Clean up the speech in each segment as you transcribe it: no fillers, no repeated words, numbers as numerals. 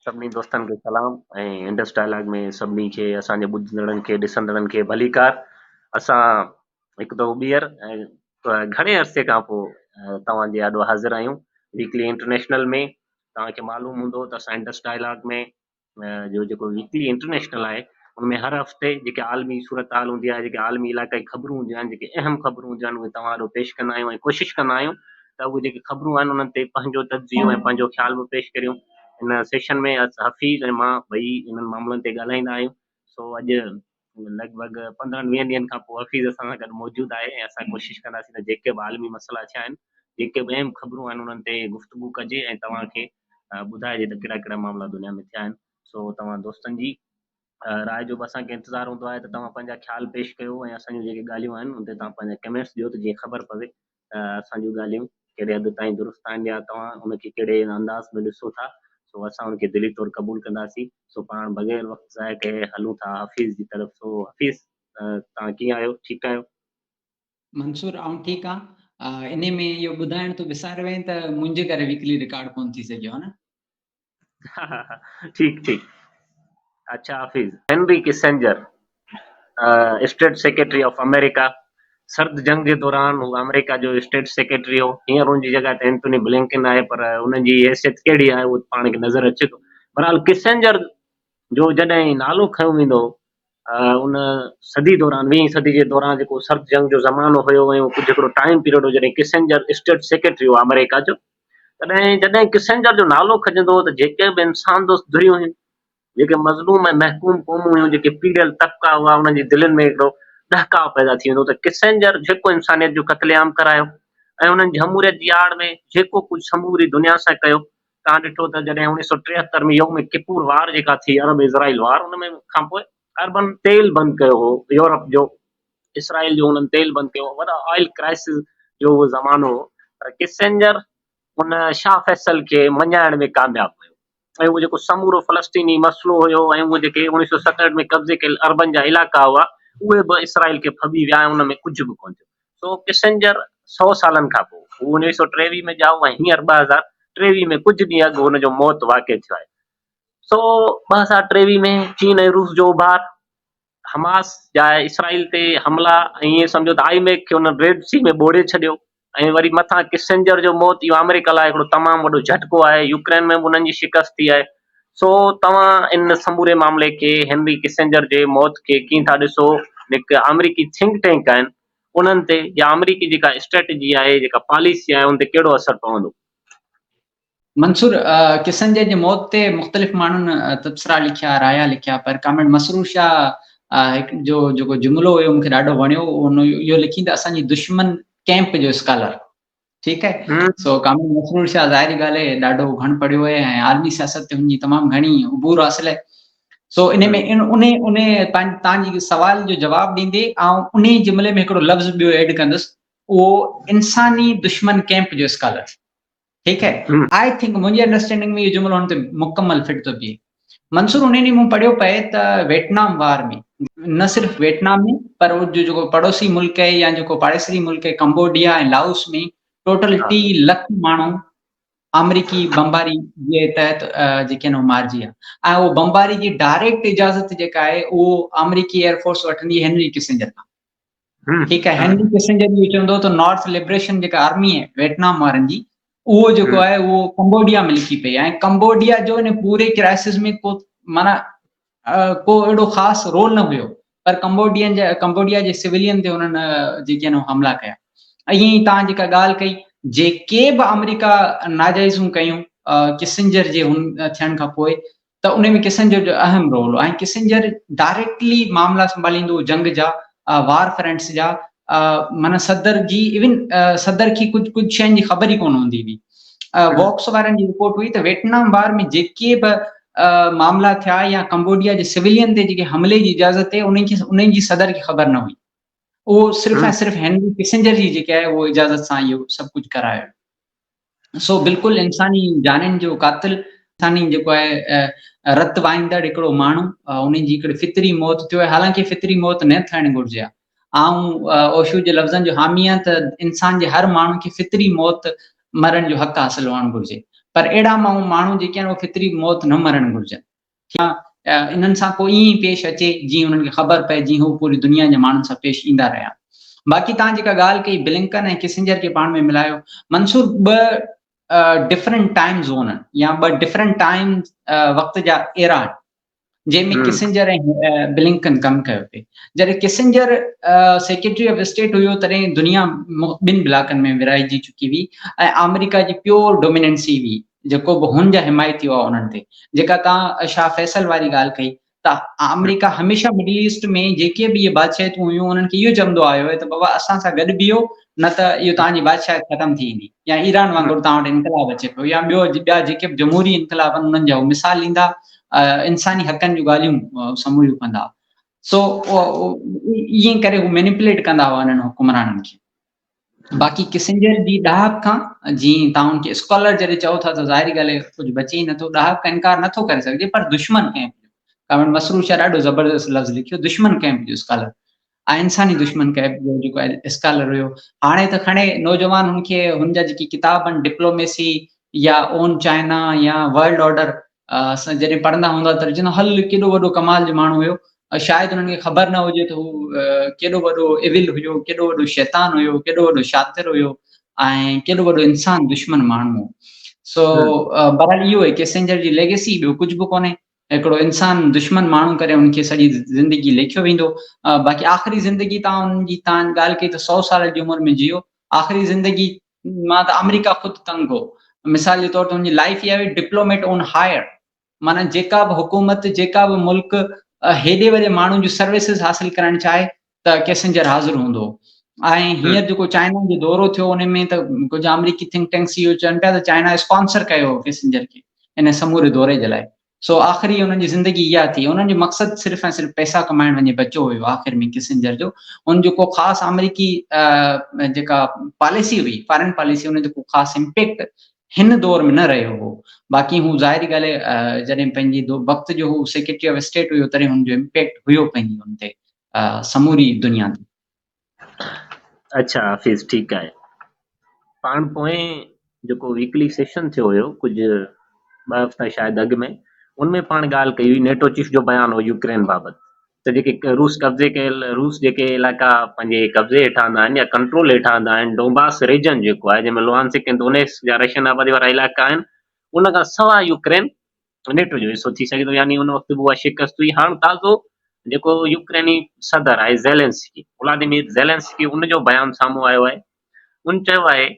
سڀني دوستن کي سلام ۽ انڊس ڊائلاگ ۾ سڀني کي اسان جي ٻڌندڙن کي ڏسندڙن کي ڀليڪار. اسان هڪ دفعو ٻيهر ۽ گهڻي عرصي کان پوء توهان جي آڏو حاضر آهيون ويڪلي انٽرنيشنل ۾. توهان کي معلوم هوندو ته اسان انڊس ڊائلاگ ۾ جو جيڪو ويڪلي انٽرنيشنل آهي ان ۾ هر هفتي جيڪي عالمي صورتحال هوندي آهي، جيڪي عالمي علائقائي خبرون هونديون آهن، جيڪي اهم خبرون هونديون آهن، اهي توهان آڏو پيش ڪندا آهيون ۽ ڪوشش ڪندا آهيون ته اهي جيڪي خبرون آهن انهن تي پنهنجو تجزيو ۽ پنهنجو خيال به پيش ڪريون. ان سيشن ۾ حفيظ ۽ مان ٻئي انهن معاملن تي ڳالهائيندا آهيون. سو اڄ لڳ ڀڳ پندرهن ويهن ڏينهن کان پوء حفيظ اسان سان گڏ موجود آهي ۽ اسان ڪوشش ڪنداسين ته جيڪي به عالمي مسئلا ٿيا آهن، جيڪي به اهم خبرون آهن انهن تي گفتگو ڪجي ۽ توهان کي ٻڌائجي ته ڪهڙا ڪهڙا معاملا دنيا ۾ ٿيا آهن. سو توهان دوستن جي راء جو به اسان کي انتظار هوندو آهي ته توهان پنهنجا خيال پيش ڪيو ۽ اسان جون جيڪي ڳالهيون آهن ان تي توهان پنهنجا ڪمينٽس ڏيو ته جيئن خبر پوي ته اسان جون ڳالهيون ڪهڙي حد تائين درست آهن يا توهان ان کي ڪهڙي انداز ۾ ڏسو ٿا. سو اسان ان کي دلي طور قبول ڪنداسين. سو پاڻ بغير وقت ضايع ڪئي هلون ٿا حفيظ جي طرف. سو حفيظ توهان ڪيئن آهيو؟ ٺيڪ آهيو؟ منصور آئون ٺيڪ آهيان. انهي ۾ اهو ٻڌائڻ تون وساري وئين ته منهنجي ڪري ويڪلي رڪارڊ ڪونه ٿي سگهيو ها نه؟ ٺيڪ ٺيڪ. اڇا Hafeez. Henry Kissinger state secretary of America سرد جنگ جي دوران هو آمريڪا جو اسٽيٽ سيڪريٽري هو. هينئر ان جي جڳهه تي اينٿوني بلنڪن آهي پر ان جي حيثيت ڪهڙي آهي اهو پاڻ کي نظر اچي ٿو. بهرحال ڪسنجر جو جڏهن نالو کنيو ويندو هو ان صدي دوران ويهين صدي جي دوران جيڪو سرد جنگ جو زمانو هيو ۽ ڪجهه هڪڙو ٽائيم پيريڊ هو جڏهن ڪسنجر اسٽيٽ سيڪريٽري هو آمريڪا جو تڏهن جڏهن ڪسنجر جو نالو کڄندو هو ته جيڪي به انسان دوست ڌريون هيون، جيڪي مظلوم ۽ محڪوم قومون هيون، جيڪي پيڙيل طبقا هئا، انهن جي دلين ۾ هڪڙو ڏهڪاء پيدا ٿي ويندو هو ته ڪسنجر جيڪو انسانيت جو قتل عام ڪرايو ۽ انهن جمهوريت جي آڙ ۾ جيڪو ڪجهه سموري دنيا سان ڪيو، توهان ڏٺو ته جڏهن اوڻيهه سئو ٽيهتر ۾ يوم ڪپور وار جيڪا ٿي عرب اسرائيل وار ان ۾ کانپوء عربن تيل بند ڪيو هو يورپ جو اسرائيل جو انهن تيل بند ڪيو وڏا آئل ڪرائسز جو اهو زمانو هو پر ڪسنجر ان شاهه فيصل کي مڃائڻ ۾ ڪامياب ويو ۽ اهو جيڪو سمورو فلسطيني مسئلو هيو ۽ اهي جيڪي اوڻيهه سئو ستهٺ ۾ قبضي ڪيل عربن جا علائقا هئا اهي به اسرائيل کي ڦٻي ويا ۽ ان ۾ ڪجهه به ڪونه ٿيو. سو ڪسنجر سئو سالن کان پوء هو اوڻيهه سئو ٽيويهه ۾ ڄائو ۽ هينئر 2023 ۾ ڪجهه ڏينهن اڳ هن جو موت واقع ٿيو آهي. سو 2023 ۾ چين ۽ روس جو اڀار، حماس جا اسرائيل تي حملا ۽ ائين سمجهو ته آئي ميڪ کي انهن ريڊ سي ۾ ٻوڙي ڇڏيو ۽ وري مٿان ڪسنجر جو موت اهو آمريڪا لاء هڪڙو تمام وڏو جهٽڪو آهي، يوڪرين ۾ به انهن جي شڪست ٿي آهي. سو توهان ان سموري معاملي کي هينري ڪسنجر جي موت کي ڪيئن ٿا ڏسو؟ هڪ آمريڪي ٿنڪ ٽينڪ آهن انهن تي يا آمريڪي جيڪا اسٽريٽجي آهي جيڪا پاليسي آهي ان تي ڪهڙو اثر پوندو؟ منصور ڪسنجر جي موت تي مختلف ماڻهن تبصرا لکيا، رايا لکيا پر ڪامريڊ مسرور شاهه هڪ جو جيڪو جملو هيو مونکي ڏاڍو وڻيو ان اهو لکي ته اسان جي دشمن ڪيمپ جو اسڪالر ٺيڪ آهي سو ڪامريڊ مسرور شاهه ظاهري ڳالهه آهي ڏاڍو گهڻ پڙهيو آهي ۽ عالمي سياست تي هن جي تمام گهڻي عبور حاصل آهي سو ان ۾ ان ان ان تان جي سوال جو جواب ڏيندي آئون ان جملي ۾ هڪڙو لفظ ٻيو ايڊ ڪندس اهو انساني دشمن ڪيمپ جو اسڪالر ٺيڪ هي I think منهنجي انڊرسٽينڊنگ ۾ اهو جملو هن تي مڪمل فٽ ٿو بيهي. منصور انهي ڏينهن مون پڙهيو پئي ته ويٽنام وار ۾ نه صرف ويٽنام ۾ پر اهو جو جيڪو پڙوسي ملڪ آهي يا جيڪو پاڙيسري ملڪ آهي ڪمبوڊيا ۽ لائوس ۾ ٽوٽل 3 لک ماڻهو آمريڪي بمباري جي تحت جيڪي آهن مارجي ويا ۽ اهو بمباري جي ڊائريڪٽ اجازت جيڪا آهي اهو آمريڪي ايئر فورس وٺندي هينري ڪسنجر کان. ٺيڪ آهي هينري ڪسنجر اهو چوندو ته نارٿ لبريشن جيڪا آرمي آهي ويٽنام وارن جي اهو جيڪو آهي اهو ڪمبوڊيا ۾ لڪي پئي ۽ ڪمبوڊيا جو ان پوري ڪرائسس ۾ ڪو معنيٰ ڪو اهڙو خاص رول نه هيو پر ڪمبوڊين جا ڪمبوڊيا جي سويلين تي انهن جيڪي آهن حملا ڪيا ائين ئي تان جيڪا ڳالهه ڪئي جيڪي به آمريڪا ناجائزون ڪيون ڪسنجر جي هن ٿيڻ کان پوء ته ان ۾ ڪسنجر جو اهم رول هو ۽ ڪسنجر ڊائريڪٽلي معاملا سنڀاليندو هو جنگ جا وار فرنٽس جا معنيٰ صدر جي ايون صدر کي ڪجهه ڪجهه شين جي خبر ئي ڪونه هوندي هئي. واڪس وارن جي رپورٽ هئي ته ويٽنام وار ۾ جيڪي به معاملا ٿيا يا ڪمبوڊيا جي سويلين تي جيڪي حملي جي اجازت تي انهن کي انهن جي صدر کي خبر نه هئي. اهو صرف ۽ صرف هينري ڪسنجر جي جيڪي آهي اهو اجازت سان اهو سڀ ڪجهه ڪرايو. سو بلڪل انساني جانين جو قاتل، انساني جيڪو آهي رت وهائيندڙ هڪڙو ماڻهو، ان جي هڪڙي فطري موت ٿيو آهي، حالانڪه فطري موت نه ٿيڻ گهرجي ها. آئون اوشو جي لفظن جو حامي آهيان ته انسان جي هر ماڻهو کي فطري موت مرڻ جو حق حاصل هئڻ گهرجي. پر اهڙا ماڻهو جيڪي آهن اهي فطري موت نه مرڻ گهرجن. انهن سان ڪو ائين ئي پيش اچي جيئن انهن کي خبر پئي جيئن هو پوري دنيا جي ماڻهن سان پيش ايندا رهيا. باقي توهان جيڪا ڳالهه ڪئي بلنڪن ۽ ڪسنجر کي پاڻ ۾ ملايو منصور ٻه ڊفرنٽ ٽائيم زون آهن يا ٻه ڊفرنٽ ٽائيم وقت جا ايرا آهن جنهن ۾ ڪسنجر ۽ بلنڪن ڪم ڪيو پئي. جڏهن ڪسنجر سيڪريٽري آف اسٽيٽ هيو تڏهن دنيا ٻن بلاڪن ۾ ورهائجي چڪي هئي ۽ آمريڪا جي پيور ڊوميننسي هئي جيڪو به هن جا حمايتي هئا انهن تي. جيڪا توهان شاهه فيصل واري ڳالهه ڪئي ته آمريڪا هميشه مڊل ايسٽ ۾ جيڪي به اهي بادشاهتون هيون انهن کي اهو چوندو آيو آهي ته بابا اسان سان گڏ بيهو نه ته اهو توهان جي بادشاهت ختم ٿي ويندي يا ايران وانگر توهان وٽ انقلاب اچي پيو يا ٻيو ٻيا جيڪي به جمهوري انقلاب آهن انهن جا هو مثال ڏيندا انساني حقن جون ڳالهيون سموريون ڪندا سو ائين ڪري هو مينيپوليٽ ڪندا هئا انهن حڪمرانن کي. باقي ڪسنجر جي ڏاهپ کان جيئن توهان ان کي اسڪالر جڏهن چئو ٿا ته ظاهري ڳالهه آهي ڪجهه بچي ئي نٿو ڏاهپ کان انڪار نٿو ڪري سگهجي پر دشمن ڪئمپ جو ڪامريڊ مسرور شاهه ڏاڍو زبردست لفظ لکيو دشمن ڪئمپ جو اسڪالر ۽ انساني دشمن ڪئمپ جو جيڪو اسڪالر هيو هاڻي ته کڻي نوجوان هن کي هن جا جيڪي ڪتاب آهن ڊپلوميسي يا اون چائنا يا ورلڊ آرڊر اسان جڏهن پڙهندا هوندا ته چوندا هل ڪيڏو وڏو ڪمال جو ماڻهو هيو شايد انهن کي خبر نه هجي ته هو ڪيڏو وڏو ايول هيو ڪيڏو وڏو شيطان هيو ڪيڏو وڏو شاطر هيو ۽ ڪيڏو وڏو انسان دشمن ماڻهو هو سو بهرحال اهو آهي ڪيسنجر جي ليگيسي ٻيو ڪجهه به ڪونهي هڪڙو انسان دشمن ماڻهو ڪري ان کي سڄي زندگي ليکيو ويندو باقي آخري زندگي تان ان جي تان ڳالهه ڪئي ته سو سال جي عمر ۾ جيو آخري زندگي مان ته آمريڪا خود تنگ هو. مثال جي طور تي هن جي لائيف اها هئي ڊپلوميٽ اون هائر معنيٰ جيڪا به حڪومت جيڪا به ملڪ هيڏي وڏي ماڻهن جون سروسز حاصل ڪرڻ چاهي ته ڪيسنجر حاضر هوندو هو ۽ هينئر جيڪو چائنا جو دورو ٿيو ان ۾ ته ڪجهه آمريڪي ٿنڪ ٽينڪس اهو چون پيا ته چائنا اسپانسر ڪيو هو ڪيسنجر کي ان سموري دوري جي لاء سو آخري انهن جي زندگي اها ٿي. انهن جو مقصد صرف ۽ صرف پئسا ڪمائڻ وڃي بچيو هيو آخر ۾ ڪسنجر جو. ان جو ڪو خاص آمريڪي جيڪا پاليسي هئي فارن پاليسي ان جو ڪو خاص امپيڪٽ هن دور ۾ نه رهيو هو. باقي هو ظاهري ڳالهه آهي جڏهن پنهنجي وقت جو هو سيڪريٽري آف اسٽيٽ هيو تڏهن هن جو امپيڪٽ هيو پنهنجي ان تي سموري دنيا تي. اڇا حفيظ ٺيڪ آهي. پاڻ پوئين جيڪو ويڪلي سيشن ٿيو هيو ڪجهه ٻه هفتا شايد اڳ ۾ ان ۾ پاڻ ڳالهه ڪئي هئي نيٽو چيف جو بيان هو يوڪرين بابت ته جيڪي روس قبضي ڪيل روس جيڪي علائقا پنهنجي قبضي هيٺ آندا آهن يا ڪنٽرول هيٺ آندا آهن ڊونباس ريجن جيڪو آهي جنهن ۾ لوهانسڪ ۽ دونيسڪ جا رشين آبادي وارا علائقا آهن ان کان سواء يوڪرين نيٽو جو حصو ٿي سگهي ٿو يعني ان وقت به اها شڪست هئي هاڻ تازو جيڪو يوڪريني صدر آهي زيلنسڪي ولاديمير زيلنسڪي ان جو بيان سامهون آيو آهي ان چيو آهي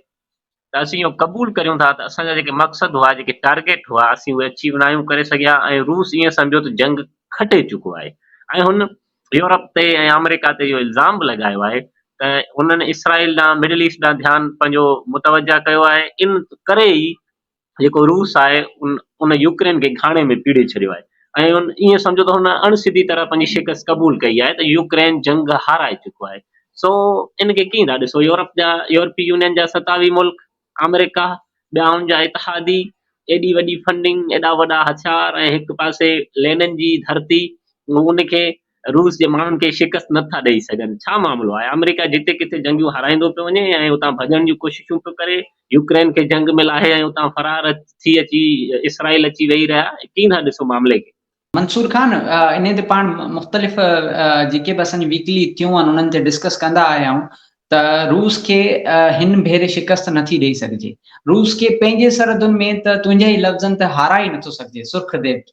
ته اسين اهو قبول ڪريون ٿا ته اسان جا جيڪي مقصد هئا جيڪي ٽارگيٽ هئا اسين اهي اچيو نه آهيون ڪري سگهيا ۽ روس ائين سمجهو ته جنگ کٽي چڪو آهي ۽ هن يورپ تي ۽ آمريڪا تي اهو الزام به لڳايو آهي ته انهن اسرائيل ڏانهن مڊل ايسٽ ڏانهن ڌيان پنهنجو متوجه ڪيو آهي ان ڪري ئي جيڪو روس آهي ان ان يوڪرين کي گهاڻي ۾ پيڙهي ڇڏيو آهي ۽ ان ائين سمجهو ته هن اڻ سڌي طرح پنهنجي شڪست قبول ڪئي آهي ته يوڪرين جنگ هارائي چڪو آهي سو ان کي ڪيئن ٿا ڏسو يورپ جا يورپي يونين جا ستاويهه ملڪ آمريڪا ٻيا ان جا اتحادي ايڏي وڏي فنڊنگ ايڏا وڏا هٿيار ۽ هڪ پاسي لينن جي ڌرتي ان کي روس جي ماڻهن کي شڪست نه ٿا ڏئي سگهن، ڇا معاملو آهي؟ آمريڪا جتي ڪٿي جنگيون هارائيندو پيو وڃي ۽ اتان ڀڄڻ جون ڪوششون پيو ڪري، يوڪرين کي جنگ ۾ لاهي ۽ اتان فرار ٿي اچي اسرائيل اچي ويهي رهيا، ڪيئن ٿا ڏسو معاملي کي؟ منصور خان، انهي تي پاڻ مختلف جيڪي به اسان جون ويڪلي ٿيون آهن انهن تي ڊسڪس ڪندا آيا آهيون ته روس کي هن ڀيري شڪست نٿي ڏئي سگهجي، روس کي پنهنجي سرحدن ۾ ته تنهنجي ئي لفظن ته هارائي نٿو سگهجي، سرخ ديو کي.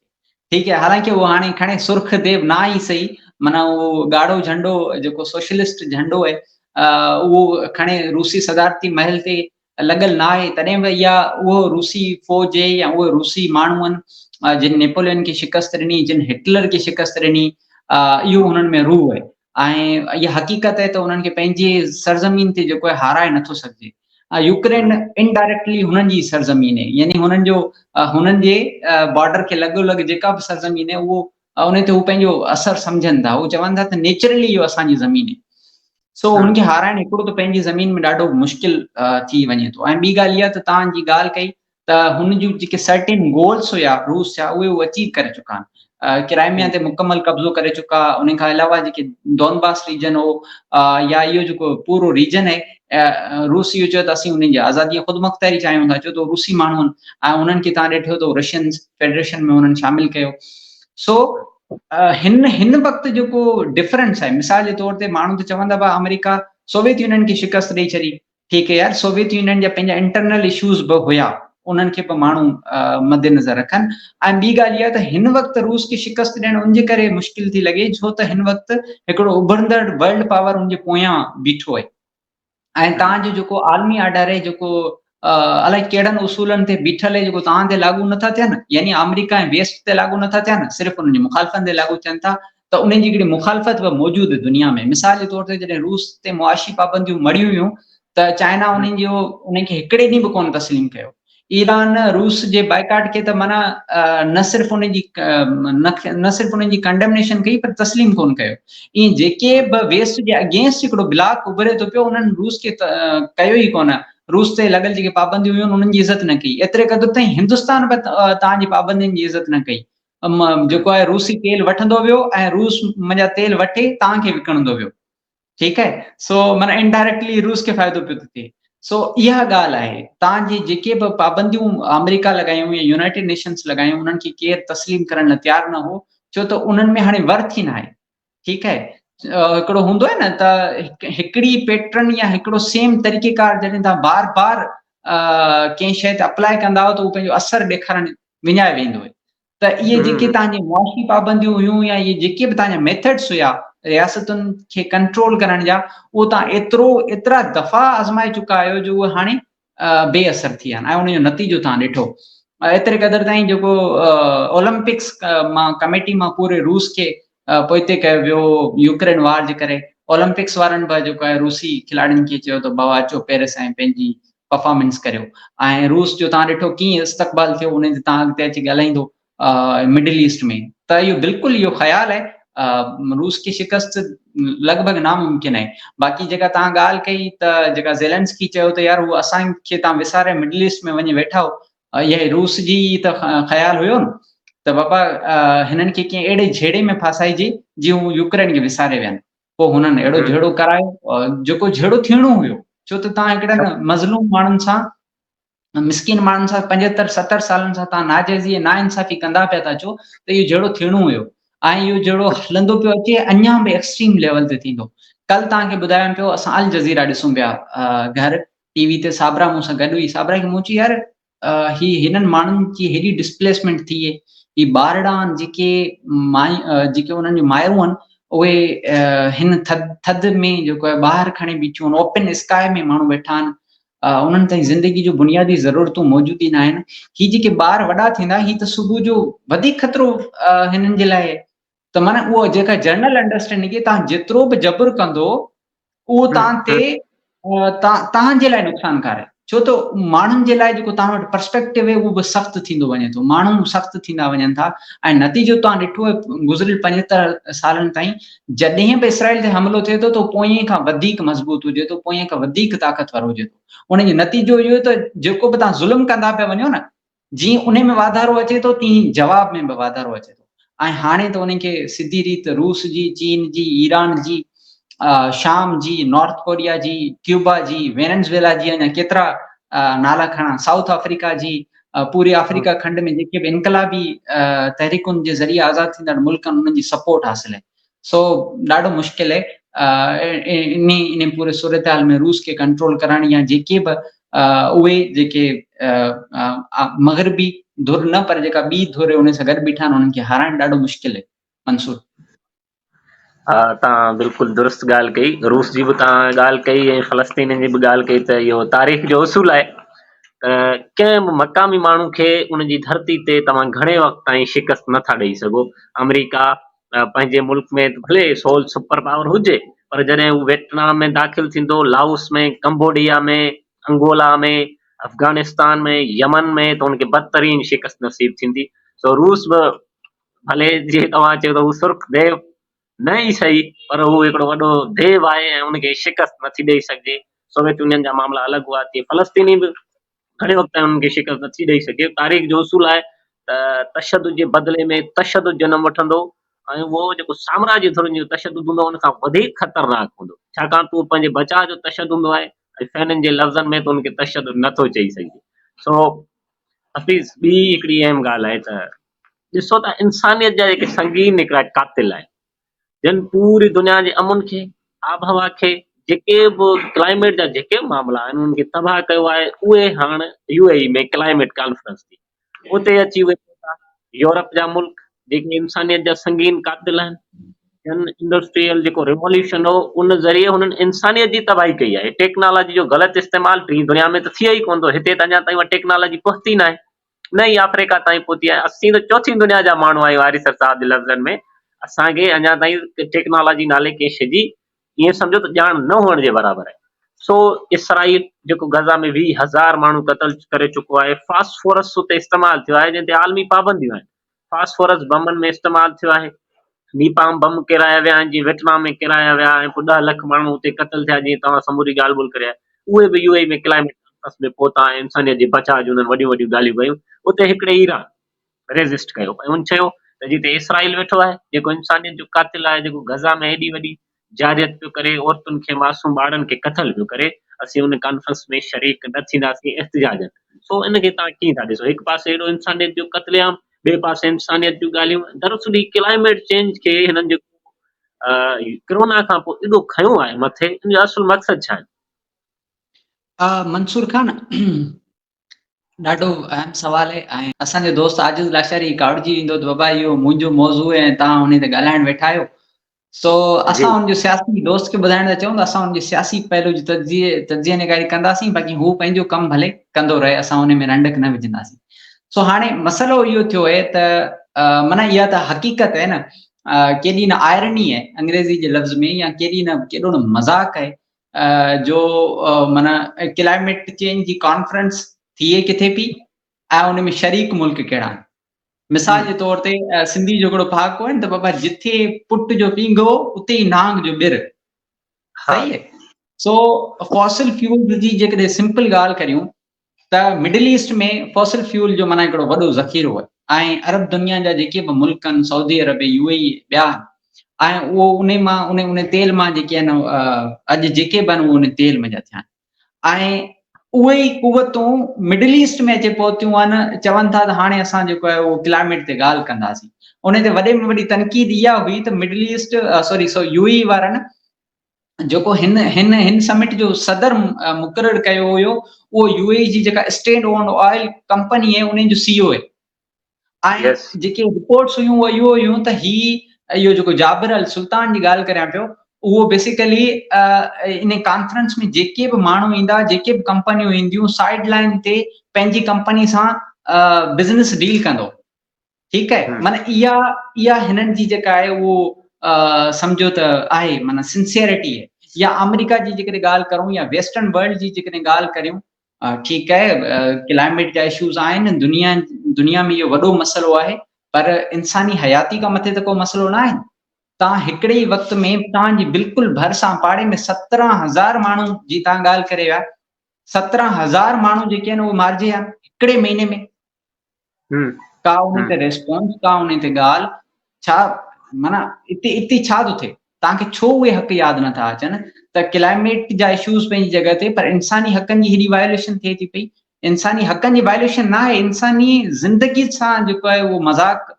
ٺيڪ آهي حالانڪه اهو هاڻي کڻي سرخ ديو نه ئي سهي معنيٰ اهو ڳاڙهو جهنڊو جيڪو سوشلسٽ جهنڊو آهي اهو کڻي روسي صدارتي محل تي لڳل نه آهي تڏهن به اها اهو روسي فوج يا اهو روسي ماڻهو آهن جن نيپولين کي شڪست ڏني جن هٽلر کي شڪست ڏني اهو هنن ۾ روح آهي ۽ اها حقيقت آهي ته انهن کي پنهنجي سرزمين تي جيڪو آهي هارائي نٿو سگهجي يوڪرين انڊائريڪٽلي هنن جي سرزمين آهي يعني هنن جو هنن جي بارڊر کي لڳو لڳ جيڪا به سرزمين آهي اهو ان تي هو پنهنجو اثر سمجهن ٿا هو چون ٿا ته نيچرلي اهو اسان جي زمين آهي سو هن کي هارائڻ هڪڙو ته پنهنجي زمين ۾ ڏاڍو مشڪل ٿي وڃي ٿو ۽ ٻي ڳالهه اها ته توهان جي ڳالهه ڪئي ته هن جون جيڪي سرٽين گولس هيا روس جا اهي هو اچيو ڪري چڪا آهن. ڪرائميا تي مڪمل قبضو ڪري چڪا ان کان علاوه جيڪي دونباس ريجن هو يا اهو جيڪو پورو ريجن آهي روس اهو چيو ته اسين انهن جي آزادي خود مختاري چاهيون ٿا ڇو ته روسي ماڻهو آهن ۽ انهن کي تان ڏٺو ته رشين فيڊريشن ۾ انهن شامل ڪيو سو هن هن وقت جيڪو ڊفرنس آهي مثال جي طور تي ماڻهو ته چوندا به آمريڪا سوويت يونين کي شڪست ڏئي ڇڏي ٺيڪ يار سوويت يونين جا پنهنجا انٽرنل اشوز به هيا انهن کي به ماڻهو مد نظر رکن ۽ ٻي ڳالهه اها ته هن وقت روس کي شڪست ڏيڻ ان جي ڪري مشڪل ٿي لڳي ڇو ته هن وقت هڪڙو اڀرندڙ ورلڊ پاور ان جي پويان بيٺو آهي ۽ تان جو جيڪو عالمي آرڊر آهي جيڪو الائي ڪهڙن اصولن تي بيٺل آهي جيڪو تان تي لاڳو نٿا ٿين يعني آمريڪا ۽ ويسٽ تي لاڳو نٿا ٿين صرف انهن جي مخالفن تي لاڳو ٿين ٿا ته انهن جي هڪڙي مخالفت به موجود دنيا ۾ مثال جي طور تي جڏهن روس تي معاشي پابنديون مڙهيون ويون ته چائنا انهن جو انهن کي هڪڙي ڏينهن به ڪونه تسليم ڪيو ايران روس جي بائيڪاٽ کي ته معنيٰ نه صرف ان جي نه صرف انهن جي ڪنڊمنيشن ڪئي پر تسليم ڪونه ڪيو ائين جيڪي به ويسٽ جي اگينسٽ هڪڙو بلاڪ اڀري ٿو پيو انهن روس کي ڪيو ئي ڪونه روس تي لڳل جيڪي پابنديون هيون انهن جي عزت نه ڪئي ايتري قدر تائين هندستان به تان جي پابندين جي عزت نه ڪئي جيڪو آهي روسي تيل وٺندو ويو ۽ روس منجا تيل وٺي تان کي وڪڻندو ويو ٺيڪ آهي سو معنی انڊائريڪٽلي روس کي فائدو پيو ٿو ٿئي سو اها ڳالهه آهي تان جي جيڪي به پابنديون آمريڪا لڳايون يا يونائيٽيڊ نيشنز لڳايون انهن کي ڪير تسليم ڪرڻ لاء تيار نه هو ڇو ته انهن ۾ هاڻي ورٿ ئي نه آهي ٺيڪ آهي هڪڙو هوندو آهي نه ته هڪڙي پيٽرن يا هڪڙو سيم طريقي ڪار جڏهن تان بار بار ڪنهن شيء تي اپلائي ڪندا آهيو ته اهو پنهنجو اثر ڏيکارڻ وڃائي ويندو آهي ته اهي جيڪي توهان جي معاشي پابنديون هيون يا اهي جيڪي به توهان جا ميٿڊس هيا رياستن کي ڪنٽرول ڪرڻ جا اهو توهان ايترو ايترا دفعا آزمائي چڪا آهيو جو اهي هاڻي بي اثر ٿي ويا آهن ۽ ان جو نتيجو توهان ڏٺو ايتري قدر تائين جيڪو اولمپڪس مان ڪميٽي مان پوري روس کي پوئتي ڪيو ويو يوڪرين وار جي ڪري اولمپڪس وارن به جيڪو آهي روسي کلاڙين کي چيو ته بابا اچو پيرس ۽ پنهنجي پرفارمنس ڪريو ۽ روس جو تان ڏٺو ڪيئن استقبال ٿيو ان تي تان اڳتي اچي ڳالهائيندو مڊل ايسٽ ۾ ته اهو بلڪل اهو خيال آهي روس کي شڪست لڳ ڀڳ ناممڪن آهي باقي جيڪا تان ڳالهه ڪئي ته جيڪا زيلنسڪي چيو ته يار هو اسان کي تان وساري مڊل ايسٽ ۾ وڃي ويٺا هو اها روس جي ئي ته خيال هيو نه ته بابا هنن کي ڪنهن اهڙي جهيڙي ۾ ڦاسائجي جيئن هو يوڪرين کي وساري ويهن پوء هنن اهڙو جهيڙو ڪرايو جيڪو جهيڙو ٿيڻو هيو ڇو ته تان هڪڙن مظلوم ماڻهن سان مسڪين ماڻهن سان 75 70 سالن سان تان ناجائزي ۽ ناانصافي ڪندا پيا ٿا اچو ته اهو جهيڙو ٿيڻو هيو ۽ اهو جهيڙو هلندو پيو اچي اڃا به ايڪسٽريم ليول تي ٿيندو ڪل تان کي ٻڌايم پيو اسان الجزيرا ڏسون پيا گهر ٽي وي تي صابرا مون سان گڏ هئي صابرا کي مون چيو يار هي هنن ماڻهن جي هيڏي ڊسپليسمينٽ ٿي هي ٻارڙا آهن جيڪي مائي جيڪي انهن جون مائرون آهن اهي هن ٿڌ ٿڌ ۾ جيڪو آهي ٻاهر کڻي بيٺيون آهن اوپن اسڪاء ۾ ماڻهو ويٺا آهن انهن تائين زندگي جون بنيادي ضرورتون موجود ئي نه آهن هي جيڪي ٻار وڏا ٿيندا هي ته صبح جو وڌيڪ خطرو هنن جي لاء ته معنی اهو جيڪا جنرل انڊرسٽينڊنگ تان جيترو به جبر ڪندو اهو تان تي تان جي لاء نقصانڪار آهي ڇو ته ماڻهن جي لاء جيڪو تان وٽ پرسپيڪٽو آهي اهو به سخت ٿيندو وڃي ٿو ماڻهو سخت ٿيندا وڃن ٿا ۽ نتيجو تان ڏٺو آهي گذريل 75 سالن تائين جڏهن به اسرائيل تي حملو ٿئي ٿو ته پوئين کان وڌيڪ مضبوط هجي ٿو پوئين کان وڌيڪ طاقتور هجي ٿو ان جو نتيجو اهو ته جيڪو به تان ظلم ڪندا پيا وڃو نه جيئن انهي ۾ واڌارو اچي ٿو تيئن جواب ۾ به واڌارو اچي ٿو ۽ هاڻي ته انهن کي سڌي ريت روس جي، چين جي، ايران جي، شام جي، نارٿ ڪوريا جي، ڪيوبا جي، ويننزويلا جي اڃا ڪيترا نالا کڻان، سائوٿ آفريڪا جي، پوري آفريڪا کنڊ ۾ جيڪي به انقلابي تحريڪن جي ذريعي آزاد ٿيندڙ ملڪ آهن انهن جي سپورٽ حاصل آهي. سو ڏاڍو مشڪل آهي انهي انهي پوري صورتحال ۾ روس کي ڪنٽرول ڪرڻ يا جيڪي به اهي جيڪي مغربي ڌر نه پر جيڪا ٻي ڌر ان سان گڏ بيٺا آهن انهن کي هارائڻ ڏاڍو مشڪل آهي منصور. ها تان بلڪل درست ڳالهه ڪئي روس جي به تان ڳالهه ڪئي ۽ فلسطينين جي به ڳالهه ڪئي ته اهو تاريخ جو اصول آهي ته ڪنهن به مقامي ماڻهو کي ان جي ڌرتي تي توهان گهڻي وقت تائين شڪست نٿا ڏئي سگهو آمريڪا پنهنجي ملڪ ۾ ڀلي سول سپر پاور هجي پر جڏهن هو ويٽنام ۾ داخل ٿيندو، Laos ۾، Cambodia ۾، Angola ۾، Afghanistan ۾، Yemen ۾ ته ان کي بدترين شڪست نصيب ٿيندي. سو روس به ڀلي جيئن توهان چيو ته هو سرخ ديو نه ئي سهي پر هو هڪڙو وڏو ديو آهي ۽ ان کي شڪست نٿي ڏئي سگهجي. سوويت يونين جا معاملا الڳ هئا تيئن فلسطيني به گهڻي وقت تائين انهن کي شڪست نٿي ڏئي سگهي. تاريخ جو اصول آهي ته تشدد جي بدلي ۾ تشدد جنم وٺندو ۽ اهو جيڪو سامراجي ڌرين جو تشدد هوندو ان کان وڌيڪ خطرناڪ هوندو، ڇاڪاڻ ته اهو پنهنجي بچاء جو تشدد هوندو آهي ۽ فينن جي لفظن ۾ ته ان کي تشدد نٿو چئي سگهجي. سو حفيظ ٻي هڪڙي اهم ڳالهه آهي ته ڏسو ته انسانيت جا جيڪي سنگين هڪڙا قاتل آهن جن پوري دنيا جي امن کي، آبهوا کي، جيڪي به ڪلائميٽ جا جيڪي به معاملا آهن انهن کي تباهه ڪيو آهي اهي هاڻ يو اي اي ۾ ڪلائميٽ ڪانفرنس ٿي اتي اچي اهي پهتا يورپ جا ملڪ جيڪي انسانيت جا سنگين قاتل آهن جن انڊسٽريل جيڪو ريووليوشن هو ان ذريعي هنن انسانيت جي تباهي ڪئي آهي ٽيڪنالاجي جو غلط استعمال ٽين دنيا ۾ ته ٿئي ئي ڪونه ٿو هتي ته اڃا تائين اها ٽيڪنالاجي پهتي ناهي نه ئي آفريڪا تائين پهتي آهي اسين ته چوٿين دنيا جا ماڻهو آهيون آريسر صاحب جي لفظن ۾ اسان کي اڃا تائين ٽيڪنالاجي نالي ڪنهن شيء جي ائين سمجهو ته ڄاڻ نه هئڻ جي برابر آهي سو اسرائيل جيڪو غزه ۾ 20,000 ماڻهو قتل ڪري چڪو آهي فاسفورس اتي استعمال ٿيو آهي جنهن تي عالمي پابنديون آهن فاسفورس بمن ۾ استعمال ٿيو آهي نيپام بم ڪيرايا ويا آهن جيئن ويٽنام ۾ ڪيرايا ويا ۽ پوء 10 لک ماڻهو اتي قتل ٿيا جيئن توهان سموري ڳالهه ٻولهه ڪري آيا اهي به يو اي اي ۾ ڪلائميٽ ڪانفرنس ۾ پهتا ۽ انسانيت جي بچاء جون انهن وڏيون وڏيون ڳالهيون ڪيون اتي هڪڙي ايران ريزسٽ ڪيو ۽ ان چيو ته جتي اسرائيل ويٺو آهي جيڪو انسانيت جو قاتل آهي جيڪو غزه ۾ ايڏي وڏي جارحيت پيو ڪري، عورتن کي معصوم ٻارڙن کي قتل پيو ڪري، اسين ان ڪانفرنس ۾ شريڪ نه ٿينداسين احتجاجن. سو ان کي توهان ڪيئن ٿا ڏسو؟ هڪ پاسي ايڏو انسانيت جو قتل عام، ٻئي پاسي انسانيت جون ڳالهيون، دراصل هي ڪلائميٽ چينج کي هنن جيڪو ڪرونا کان پوء ايڏو کنيو آهي مٿي، ان جو اصل مقصد ڇا آهي؟ منصور خان ڏاڍو اهم سوال آهي ۽ اسان جو دوست عاجز لاشاري ڪاوڙجي ويندو ته بابا اهو منهنجو موضوع آهي ۽ توهان ان تي ڳالهائڻ ويٺا آهيو سو اسان ان جو سياسي دوست کي ٻڌائڻ ٿا چاهيون ته اسان ان جي سياسي پهلو جي تجزيي تجزيه نگاري ڪنداسين باقي هو پنهنجو ڪم ڀلي ڪندو رهي اسان ان ۾ رنڊڪ نه وجهنداسين سو هاڻي مسئلو اهو ٿيو آهي ته معنيٰ اها ته حقيقت آهي نه ڪيڏي نه آئرني آهي انگريزي جي لفظ ۾ يا ڪيڏي نه ڪيڏو نه مذاق آهي جو معنيٰ ڪلائميٽ چينج جي ڪانفرنس ٿئي ڪٿي پئي ۽ ان ۾ شريڪ ملڪ ڪهڙا آهن مثال جي طور تي سنڌي جو هڪڙو پهاڪو آهي ته بابا جٿي پٽ جو پينگهو اتي ئي نانگ جو ٻر صحيح سو فوسل فيول جي جيڪڏهن سمپل ڳالهه ڪريون ته مڊل ايسٽ ۾ فوسل فيول جو معنيٰ هڪڙو وڏو ذخيرو آهي ۽ عرب دنيا جا جيڪي به ملڪ آهن سعودي عرب يو اي اي ٻيا آهن ۽ اهو ان مان ان ان تيل مان جيڪي آهن اڄ جيڪي به آهن اهو ان تيل مان ٿيا آهن ۽ اهي ئي قوتون مڊل ايسٽ ۾ اچي پهتيون آهن چون ٿا ته هاڻي اسان جيڪو آهي اهو ڪلائميٽ تي ڳالهه ڪنداسين ان تي وڏي ۾ وڏي تنقيد اها هئي ته middle east sorry so U A وارن جيڪو هن هن هن سمٽ جو صدر مقرر ڪيو هيو اهو يو اي جي جيڪا اسٽيٽ اونڊ آئل ڪمپني آهي ان جو سي او آهي ۽ جيڪي رپورٽس هيون اهي اهو هيون ته هي اهو جيڪو جابر السلطان جي ڳالهه ڪريان پيو اهو بيسيڪلي ان ڪانفرنس ۾ جيڪي به ماڻهو ايندا جيڪي به ڪمپنيون اينديون سائيڊ لائن تي پنهنجي ڪمپني سان بزنس ڊيل ڪندو ٺيڪ آهي معنی اها اها هنن جي جيڪا آهي اهو سمجهو ته آهي معنی سنسيئرٽي آهي يا آمريڪا جي جيڪڏهن ڳالهه ڪرون يا ويسٽرن ورلڊ جي جيڪڏهن ڳالهه ڪريون ٺيڪ آهي ڪلائميٽ جا اشوز آهن دنيا دنيا ۾ اهو وڏو مسئلو آهي پر انساني حياتي کان مٿي ته ڪو مسئلو نه آهي تان هڪڙي ئي وقت ۾ تان جي بلڪل ڀرسان پاڙي ۾ 17,000 ماڻهو جي تان ڳالهه ڪري ويا 17,000 ماڻهو جيڪي آهن اهي مارجي ويا هڪڙي مهيني ۾ ڪا ان تي ريسپانس ڪا ان تي ڳالهه ڇا معنيٰ اتي اتي ڇا ٿو ٿئي توهان کي ڇو اهي حق ياد نٿا اچن ته ڪلائميٽ جا اشوز پنهنجي جڳهه تي پر انساني حقن جي هيڏي وائليشن ٿئي ٿي پئي انساني حقن جي وائليشن نه آهي انساني زندگي سان جيڪو آهي اهو مذاق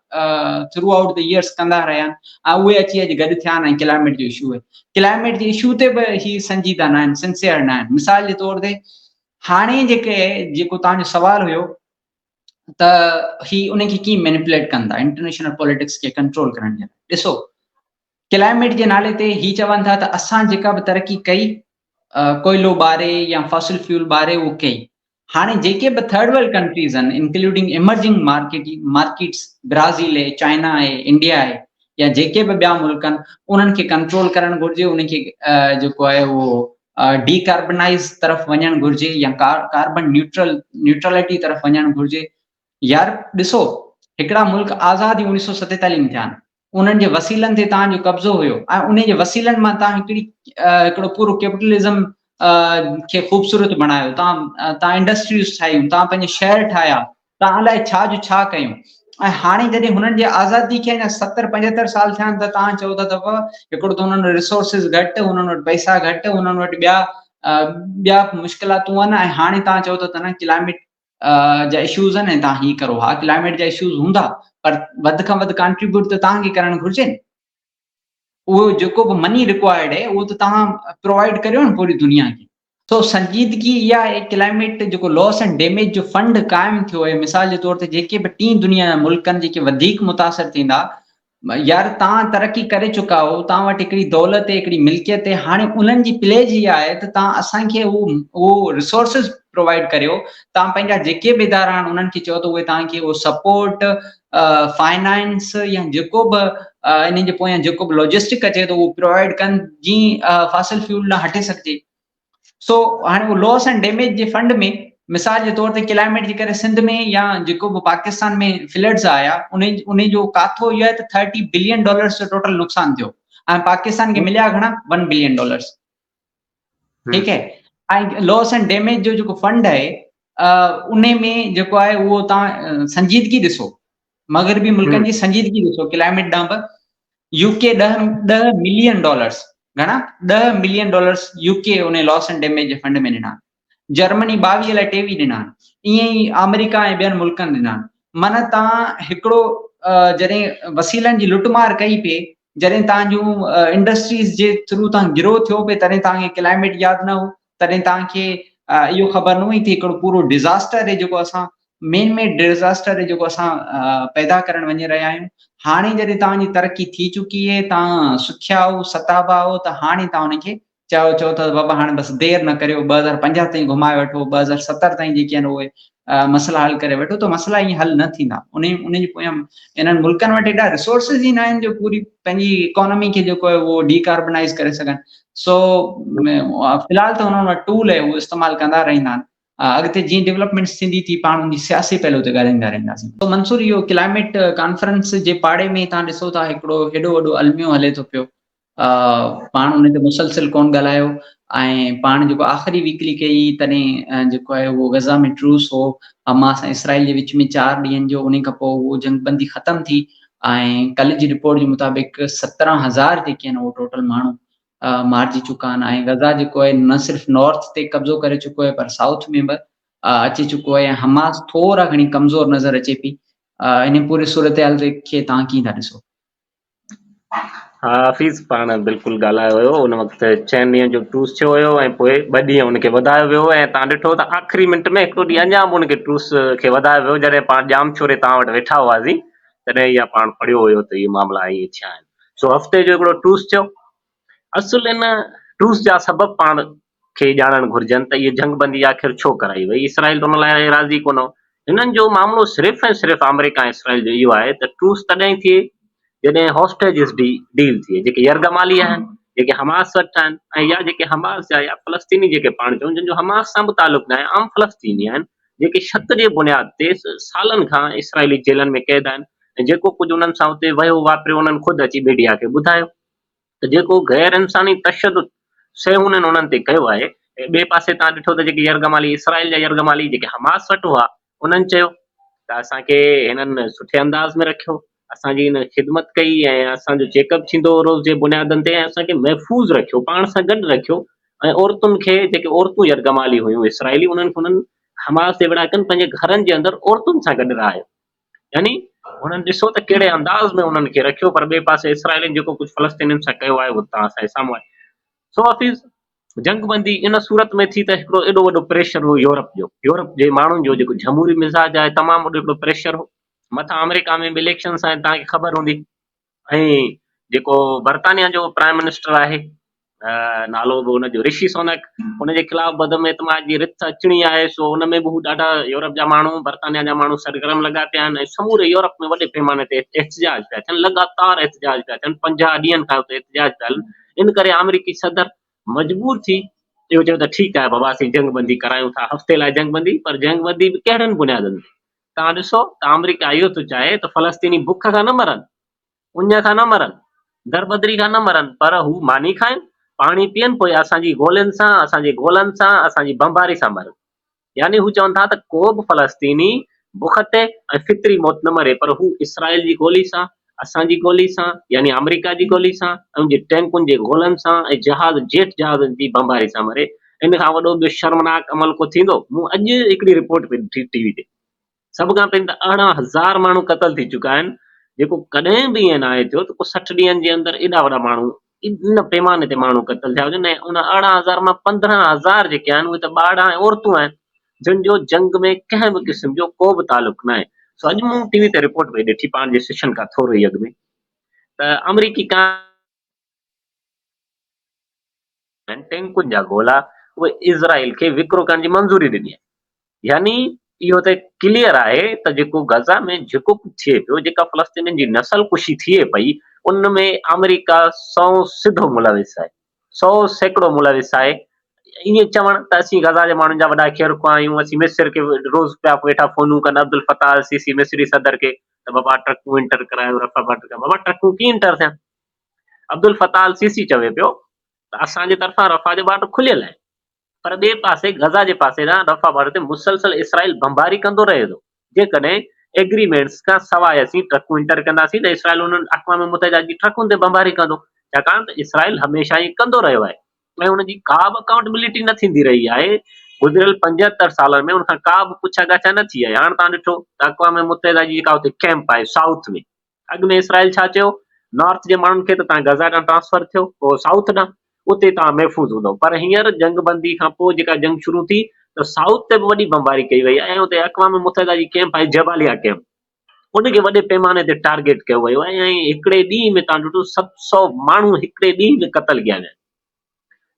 ٿرو آئوٽ the years ڪندا رهيا آهن ۽ اهي اچي اڄ گڏ ٿيا آهن ۽ ڪلائميٽ جو اشو آهي ڪلائميٽ جي اشو تي به هي سنجيده نه آهن سنسيئر نه آهن مثال جي طور تي هاڻي جيڪي جيڪو توهان جو سوال هيو ته هي ان کي ڪيئن مينيپوليٽ ڪن ٿا انٽرنيشنل پوليٽڪس کي ڪنٽرول ڪرڻ جي لاء ڏسو ڪلائميٽ جي نالي تي هي چون ٿا ته اسان جيڪا به ترقي ڪئي ڪوئلو ٻاري يا فاسل فيول ٻاري اهو ڪئي هاڻي جيڪي به ٿرڊ ورلڊ ڪنٽريز آهن including emerging market markets Brazil آهي چائنا آهي انڊيا آهي يا جيڪي به ٻيا ملڪ آهن انهن کي ڪنٽرول ڪرڻ گهرجي انهن کي جيڪو آهي اهو ڊي ڪاربنائز طرف وڃڻ گهرجي يا ڪاربن نيوٽرل نيوٽرلٽي طرف وڃڻ گهرجي يار ڏسو هڪڙا ملڪ آزاد ئي 1947 ۾ ٿيا آهن انهن جي وسيلن تي تان جو قبضو هيو ۽ انهن جي وسيلن مان تان هڪڙي هڪڙو پورو ڪيپيٽلزم کي خوبصورت بڻايو تان تان انڊسٽريز ٺاهيون تان پنهنجي شهر ٺاهيا توهان الائي ڇا جو ڇا ڪيون ۽ هاڻي جڏهن هنن جي آزادي کي اڃا ستر پنجهتر سال ٿيا آهن ته توهان چئو ٿا ته هڪڙو ته هنن وٽ ريسورسز گهٽ، هنن وٽ پئسا گهٽ، هنن وٽ ٻيا ٻيا مشڪلاتون آهن ۽ هاڻي توهان چئو ٿا ته نه ڪلائميٽ جا اشوز آهن ۽ توهان هي ڪرو. ها ڪلائميٽ جا اشوز هوندا پر وڌ کان وڌ ڪانٽريبيوٽ ته توهان کي ڪرڻ گهرجي نه. اهو جيڪو به مني رڪوائرڊ آهي اهو ته توهان پرووائيڊ ڪريو نه پوري دنيا کي. سو سنجيدگي اها آهي ڪلائميٽ جيڪو لاس اينڊ ڊيميج جو فنڊ قائم ٿيو آهي مثال جي طور تي جيڪي به ٽين دنيا جا ملڪ آهن جيڪي وڌيڪ متاثر ٿيندا يار تان ترقي ڪري چڪا آهو تان وٽ هڪڙي دولت آهي هڪڙي ملڪيت آهي هاڻي انهن جي پليج اها آهي ته تان اسان کي اهو اهو ريسورسز پرووائيڊ ڪريو تان پنهنجا جيڪي به ادارا آهن انهن کي چئو ته اهي تان کي اهو سپورٽ فائنانس يا جيڪو به انهن جي پويان جيڪو به لاجسٽڪ اچي ٿو اهو پرووائيڊ ڪن جيئن فاسل فيول ڏانهن هٽي سگهجي. سو هاڻي اهو لاس اينڊ ڊيميج جي فنڊ ۾ مثال جي طور تي ڪلائميٽ جي ڪري سنڌ ۾ يا جيڪو به پاڪستان ۾ فلڊز آيا ان ان جو ڪاٿو اهو آهي ته ٿرٽي بلين ڊالرز جو ٽوٽل نقصان ٿيو ۽ پاڪستان کي مليا گهڻا ون بلين ڊالرز. ٺيڪ آهي ۽ لاس اينڊ ڊيميج جو جيڪو فنڊ آهي ان ۾ جيڪو آهي اهو تان سنجيدگي ڏسو مغربي ملڪن جي سنجيدگي ڏسو ڪلائميٽ ڏانهن به يو ڪي 10 ملين ڊالرز گهڻا 10 ملين ڊالرز يو ڪي ان لاس اينڊ ڊيميج جي فنڊ ۾ ڏنا، جرمني 22 لاء 23 ڏنا، ائين ئي آمريڪا ۽ ٻين ملڪن ڏنا. معنيٰ تان هڪڙو جڏهن وسيلن جي لٽ مار ڪئي پئي، جڏهن تان جون انڊسٽريز جي ٿرو تان گرو ٿيو پئي تڏهن تان کي ڪلائميٽ ياد نه هو، تڏهن تان کي اهو خبر نه هئي ته هڪڙو پورو ڊزاسٽر آهي جيڪو اسان مين ميڊ ڊزاسٽر آهي جيڪو اسان پيدا ڪرڻ وڃي رهيا آهيون. هاڻي جڏهن تان جي ترقي ٿي چڪي آهي، تان سکيا آهو، ستابا آهو ته هاڻي تان ان کي چئو چئو ٿا ته بابا هاڻي بس دير نه ڪريو، 2050 تائين گهمائي وٺو، 2070 تائين جيڪي آهن اهي مسئلا حل ڪري وٺو ته مسئلا ائين حل نه ٿيندا. ان ان جي پويان انهن ملڪن وٽ ايڏا ريسورسز ئي نه آهن جو پوري پنهنجي اڪانومي کي جيڪو آهي اهو ڊي ڪاربنائز ڪري سگهن. سو في الحال ته انهن وٽ ٽول آهي اهو استعمال ڪندا رهندا آهن. اڳتي جيئن ڊولپمينٽس ٿيندي ٿي پاڻ ان جي سياسي پهلو تي ڳالهائيندا رهنداسين. منصور اهو ڪلائميٽ ڪانفرنس جي پاڙي ۾ تان ڏسو ٿا هڪڙو هيڏو وڏو الميو هلي ٿو پيو. پاڻ ان تي مسلسل ڪون ڳالهايو ۽ پاڻ جيڪو آخري ويڪلي ڪئي تڏهن جيڪو آهي اهو غزه ۾ ٽروس هو حماس ۽ اسرائيل جي وچ ۾ 4 ڏينهن جو ان کان پوء اهو جنگ بندي ختم ٿي ۽ ڪل جي رپورٽ جي مطابق 17,000 جيڪي آهن اهو ٽوٽل ماڻهو مارجي چڪا آهن ۽ غزه جيڪو آهي نه صرف نارٿ تي قبضو ڪري چڪو آهي پر سائوٿ ۾ به اچي چڪو آهي ۽ حماس ٿورا گهڻي ڪمزور نظر اچي پئي. ان پوري صورتحال کي توهان ڪيئن ٿا ڏسو؟ ها حفيظ پاڻ بلڪل ڳالهايو هيو ان وقت چئن ڏينهن جو ٽروس ٿيو هيو ۽ پوء ٻه ڏينهن ان کي وڌايو ويو ۽ تان ڏٺو ته آخري منٽ ۾ هڪڙو ڏينهن اڃا به ان کي ٽروس کي وڌايو ويو جڏهن پاڻ ڄام ڇوري تان وٽ ويٺا هئاسين تڏهن اها پاڻ پڙهيو هيو ته اهي معاملا ائين ٿيا آهن سو هفتي جو هڪڙو ٽروس ٿيو اصل ان ٽروس جا سبب پاڻ کي ڄاڻڻ گهرجن ته اهي جنگ بندي آخر ڇو ڪرائي وئي اسرائيل ته ان لاء راضي ڪونه هو هنن جو معاملو صرف ۽ صرف آمريڪا ۽ اسرائيل جو اهو آهي ته ٽروس تڏهن ٿئي جڏهن هاسٽيجز ڊي ڊيل ٿئي جيڪي يرغمالي آهن جيڪي حماس وٽ آهن ۽ يا جيڪي حماس جا يا فلسطيني جيڪي پاڻ چئون جن جو حماس سان به تعلق ناهي عام فلسطيني آهن جيڪي شڪ جي بنياد تي سالن کان اسرائيلي جيلن ۾ قيد آهن ۽ جيڪو ڪجهه انهن سان اتي وهيو واپريو انهن خود اچي ميڊيا کي ٻڌايو ته جيڪو غير انساني تشدد صيهونين انهن تي ڪيو آهي ۽ ٻئي پاسي توهان ڏٺو ته جيڪي يرغمالي اسرائيل جا يرغمالي جيڪي حماس وٽ هئا انهن چيو ته اسان کي هنن سٺي انداز ۾ رکيو اسان جي هن خدمت ڪئي ۽ اسان جو چيڪ اپ ٿيندو هو روز جي بنيادن تي ۽ اسان کي محفوظ رکيو پاڻ سان گڏ رکيو ۽ عورتن کي جيڪي عورتون يرغمالي هيون اسرائيلي انهن کي انهن حماس جي وڙهاڪن پنهنجي گهرن جي اندر عورتن سان گڏ رهايو يعني هنن ڏسو ته ڪهڙي انداز ۾ انهن کي رکيو پر ٻئي پاسي اسرائيلين جيڪو ڪجهه فلسطينين سان ڪيو آهي اهو توهان سان سامهون آهي. سو حفيظ جنگ بندي ان صورت ۾ ٿي ته هڪڙو ايڏو وڏو پريشر هو يورپ جو، يورپ جي ماڻهن جو جيڪو جمهوري مزاج آهي تمام وڏو هڪڙو پريشر هو مٿان آمريڪا ۾ به اليڪشنس آهن توهان کي خبر هوندي ۽ جيڪو برطانيا جو پرائم منسٽر آهي نالو به ان جو رشي سونڪ ان جي خلاف بدم اعتماد جي رٿ اچڻي آهي سو ان ۾ به هو ڏاڍا يورپ جا ماڻهو برطانيا جا ماڻهو سرگرم لڳا پيا آهن ۽ سموري يورپ ۾ وڏي پيماني تي احتجاج پيا ٿين لڳاتار احتجاج پيا ٿين 50 ڏينهن کان اتي احتجاج پيا هلن ان ڪري آمريڪي صدر مجبور ٿي اهو چيو ته ٺيڪ آهي بابا اسين جنگ بندي ڪرايون ٿا هفتي لاء جنگ بندي پر جنگ بندي به ڪهڙن بنيادن تي توهان ڏسو ته آمريڪا اهو ٿو چاهي ته فلسطيني بک کان نه مرن، اڃ کان نه مرن، دربدري کان نه مرن پر هو ماني کائن، پاڻي پيئن پوء اسان جي گولين سان، اسان جي گولن سان، اسان جي بمباري سان مرن. يعني هو چون ٿا ته ڪو به فلسطيني بک تي ۽ فطري موت نه مري پر هو اسرائيل جي گولي سان، اسان جي گولي سان يعني آمريڪا جي گولي سان ۽ ان جي ٽينڪن جي گولن سان ۽ جهاز جيٽ جهازن جي بمباري سان مري. ان کان وڏو ٻيو شرمناڪ عمل ڪو ٿيندو؟ مون اڄ هڪڙي رپورٽ پئي ڏٺي ٽي وي تي. سڀ کان پهرين ته 18 هزار ماڻهو قتل ٿي چڪا آهن جيڪو ڪڏهن به ائين ناهي ٿيو ته ڪو 60 ڏينهن جي اندر ايڏا وڏا ماڻهو ان پيماني تي ماڻهو قتل ٿيا هجن ۽ ان 18 هزار مان 15 هزار جيڪي آهن اهي ته ٻارڙا ۽ عورتون آهن جن جو جنگ ۾ ڪنهن به قسم جو ڪو به تعلق ناهي. سو اڄ مون ٽي وي تي رپورٽ پئي ڏٺي پاڻ جي سيشن کان ٿورو ئي اڳ ۾ ته آمريڪي ٽينڪن جا گولا اهي اسرائيل کي وڪرو ڪرڻ جي منظوري ڏني آهي. يعني اهو ته ڪليئر آهي ته جيڪو غزه ۾ جيڪو ڪجهه ٿئي پيو، جيڪا فلسطينين جي نسل ڪشي ٿئي پئي، ان ۾ آمريڪا سئو سڌو ملوث آهي، 100% ملوث آهي. ائين چوڻ ته اسين غزه جي ماڻهن جا وڏا خير خواهه آهيون، اسين مصر کي روز پيا ويٺا فونون ڪن عبدالفتاح السيسي مصري صدر کي ته بابا ٽرڪون انٽر ڪرايو رفح بارڊر کان، بابا ٽرڪون ڪيئن انٽر ٿين؟ عبدالفتاح السيسي چوي پيو ته اسان جي طرفان رفح جو بارڊر کليل آهي. پر ٻئي پاسي غزه جي پاسي ڏانهن رفح بارڊر تي مسلسل اسرائيل بمباري ڪندو رهي ٿو. جيڪڏهن ايگريمينٽس کان سواء اسين ٽرڪون انٽر ڪنداسين ته اسرائيل انهن اقوام متحده جي ٽرڪن تي بمباري ڪندو ڇاڪاڻ ته اسرائيل هميشه ائين ڪندو رهيو آهي ۽ ان جي ڪا به اڪائونٽبلٽي نه ٿيندي رهي آهي. گذريل 75 سالن ۾ ان کان ڪا به پڇا ڳاڇا نه ٿي آهي. هاڻ توهان ڏٺو ته اقوام متحده جي جيڪا اتي ڪئمپ آهي سائوٿ ۾ اڳ ۾ اسرائيل ڇا چيو، نارٿ جي ماڻهن کي ته توهان غزه ڏانهن ٽرانسفر ٿيو، پوء سائوٿ ڏانهن، اتي توهان محفوظ هوندؤ. پر هينئر جنگ بندي کان پوء جيڪا جنگ شروع ٿي ته سائوٿ تي به وڏي بمباري ڪئي وئي ۽ اتي اقوام متحده جي ڪئمپ آهي جباليا ڪئمپ، ان کي وڏي پيماني تي ٽارگيٽ ڪيو ويو آهي ۽ هڪڙي ڏينهن ۾ توهان ڏٺو 700 ماڻهو هڪڙي ڏينهن ۾ قتل ڪيا ويا آهن.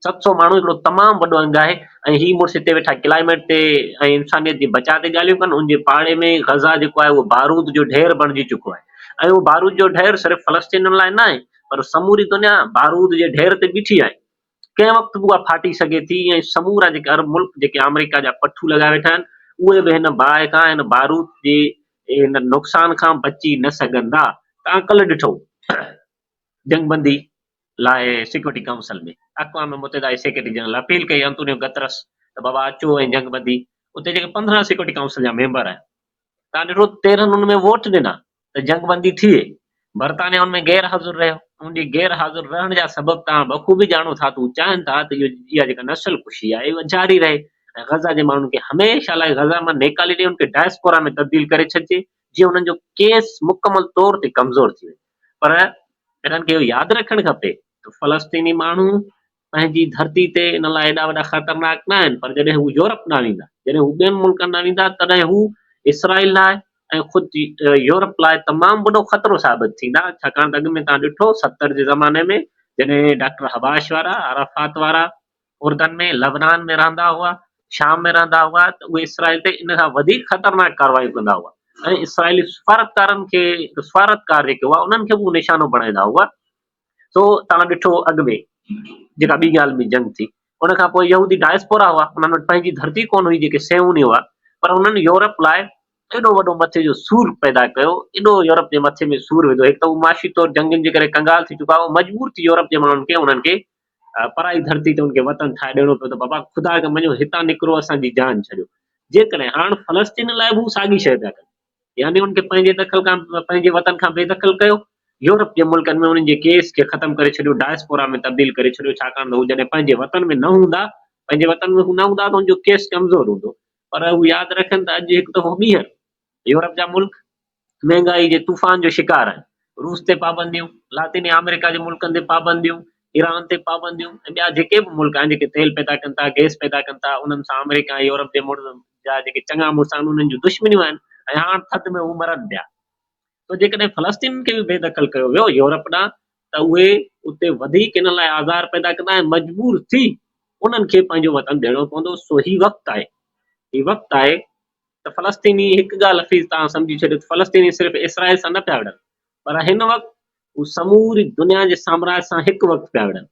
700 ماڻهو هڪڙو تمام وڏو انگ آهي ۽ هي مڙس هتي ويٺا ڪلائميٽ تي ۽ انسانيت جي بچاء تي ڳالهيون ڪن ان جي پاڙي ۾ غزه جيڪو آهي اهو بارود جو ڍير بڻجي چڪو آهي ۽ اهو بارود جو ڍير صرف فلسطينين لاء ناهي پر سموري دنيا بارود جي ڍير تي بيٺي آهي ڪنهن وقت به اها ڦاٽي سگهي ٿي ۽ سمورا جيڪي عرب ملڪ جيڪي آمريڪا جا پٺو لڳائي ويٺا آهن اهي به هن باهه کان هن بارود جي هن نقصان کان بچي نه سگهندا. توهان ڪلهه ڏٺو جنگ بندي لاء سيڪيورٽي ڪائونسل ۾ اقوام متحده جي سيڪريٽري جنرل اپيل ڪئي انتونيو گترس ته بابا اچو ۽ جنگ بندي اتي جيڪي 15 سيڪيورٽي ڪائونسل جا ميمبر آهن تان ڏٺو 13 ان ۾ ووٽ ڏنا ته جنگ بندي ٿئي برطانيا ان ۾ غير حاضر رهيو ان جي غير حاضر رهڻ جا سبب تان بخوبي ڄاڻو ٿا ته هو چاهين ٿا ته اها جيڪا نسل ڪشي آهي اها جاري رهي ۽ غزه جي ماڻهن کي هميشه لاء غزه مان نيڪالي ڏئي ان کي ڊائسپورا ۾ تبديل ڪري ڇڏجي جيئن انهن جو ڪيس مڪمل طور تي ڪمزور ٿي وڃي پر انهن کي اهو ياد رکڻ کپي ته فلسطيني ماڻهو پنهنجي ڌرتي تي ان لاء ايڏا وڏا خطرناڪ نه آهن پر جڏهن هو يورپ ڏانهن ويندا، جڏهن هو ٻين ملڪن ڏانهن ويندا تڏهن هو اسرائيل لاء ۽ خود يورپ لاء تمام وڏو خطرو ثابت ٿيندا ڇاڪاڻ ته اڳ ۾ توهان ڏٺو 70 جي زماني ۾ جڏهن ڊاڪٽر حباش وارا، عرفات وارا، اردن ۾، لبنان ۾ رهندا هئا، شام ۾ رهندا هئا ته اهي اسرائيل تي ان کان وڌيڪ خطرناڪ ڪارروايون ڪندا هئا ۽ اسرائيلي سفارتڪارن کي سفارتڪار جيڪي هئا انهن کي به هو نشانو بڻائيندا هئا. سو توهان ڏٺو اڳ ۾ جيڪا ٻي عالمي جنگ ٿي ان کان پوء يهودي ڊائسپورا هئا انهن وٽ پنهنجي ڌرتي ڪونه هئي جيڪي صيهوني هئا پر انهن يورپ لاء ايڏو وڏو مٿي جو سور پيدا ڪيو، ايڏو يورپ جي مٿي ۾ سور وڌو، هڪ ته هو معاشي طور جنگين جي ڪري ڪنگال ٿي چڪا هئا، مجبور ٿي يورپ جي ماڻهن کي انهن کي پرائي ڌرتي تي ان کي وطن ٺاهي ڏيڻو پيو ته بابا خدا کي مڃو هتان نڪرو اسان جي جان ڇڏيو. جيڪڏهن هاڻ فلسطين لاء به هو ساڳي شيء پيا ڪن يعني ان کي پنهنجي دخل کان پنهنجي وطن کان بي دخل ڪيو، يورپ جي ملڪن ۾ انهن جي ڪيس کي ختم ڪري ڇڏيو، ڊائسپورا ۾ تبديل ڪري ڇڏيو ڇاڪاڻ ته هو جڏهن پنهنجي وطن ۾ نه هوندا، پنهنجي وطن ۾ هو نه هوندا ته ان جو ڪيس ڪمزور هوندو پر هو ياد رکن ته اڄ هڪ دفعو ٻيهر يورپ جا ملڪ مهنگائي جي طوفان جو شڪار آهن. روس تي پابنديون، لاطيني آمريڪا جي ملڪن تي پابنديون، ايران تي پابنديون ۽ ٻيا جيڪي به ملڪ آهن جيڪي تيل پيدا ڪن ٿا، گئس پيدا ڪن ٿا، انهن سان آمريڪا ۽ يورپ جي مڙس جا جيڪي چڱا مڙس آهن انهن جون دشمنيون آهن ۽ هاڻ ٿڌ ۾ هو مرن پيا. سو جيڪڏهن فلسطينين کي به بي دخل ڪيو ويو يورپ ڏانهن ته اهي اتي وڌيڪ انهن لاء آزار پيدا ڪندا ۽ مجبور ٿي انهن کي پنهنجو وطن ڏيڻو پوندو. سو هي وقت آهي، هي وقت آهي ته فلسطيني هڪ ڳالهه حفيظ توهان سمجهي ڇڏيو ته فلسطيني صرف اسرائيل سان نه پيا وڙهن پر هن وقت هو سموري دنيا جي سامراج سان هڪ وقت پيا وڙهن.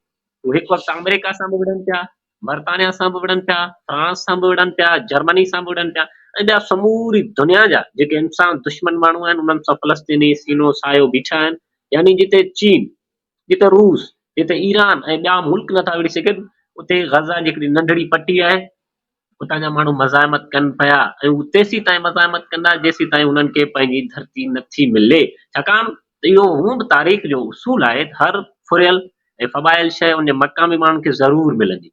هو هڪ وقت آمريڪا سان به وڙهن پيا، برطانيا سان به وڙهن پيا، فرانس سان به وڙهن پيا، جرمني سان به وڙهن پيا ۽ ٻيا سموري دنيا جا جيڪي انسان دشمن ماڻهو آهن انهن سان فلسطيني سينو ساهيو بيٺا آهن يعني جتي چين، جتي روس، جتي ايران ۽ ٻيا ملڪ نٿا وڙهي سگهن اتي غزه جي هڪڙي ننڍڙي پٽي آهي. اتان جا ماڻهو مزاحمت ڪن پيا ۽ هو تيسين تائين مزاحمت ڪندا جيسين تائين انهن کي پنهنجي ڌرتي نٿي ملي. ڇاڪاڻ ته اهو هونء به تاريخ جو اصول آهي ته هر ڦريل ۽ ڦٻايل شيء ان جي مقامي ماڻهن کي ضرور ملندي.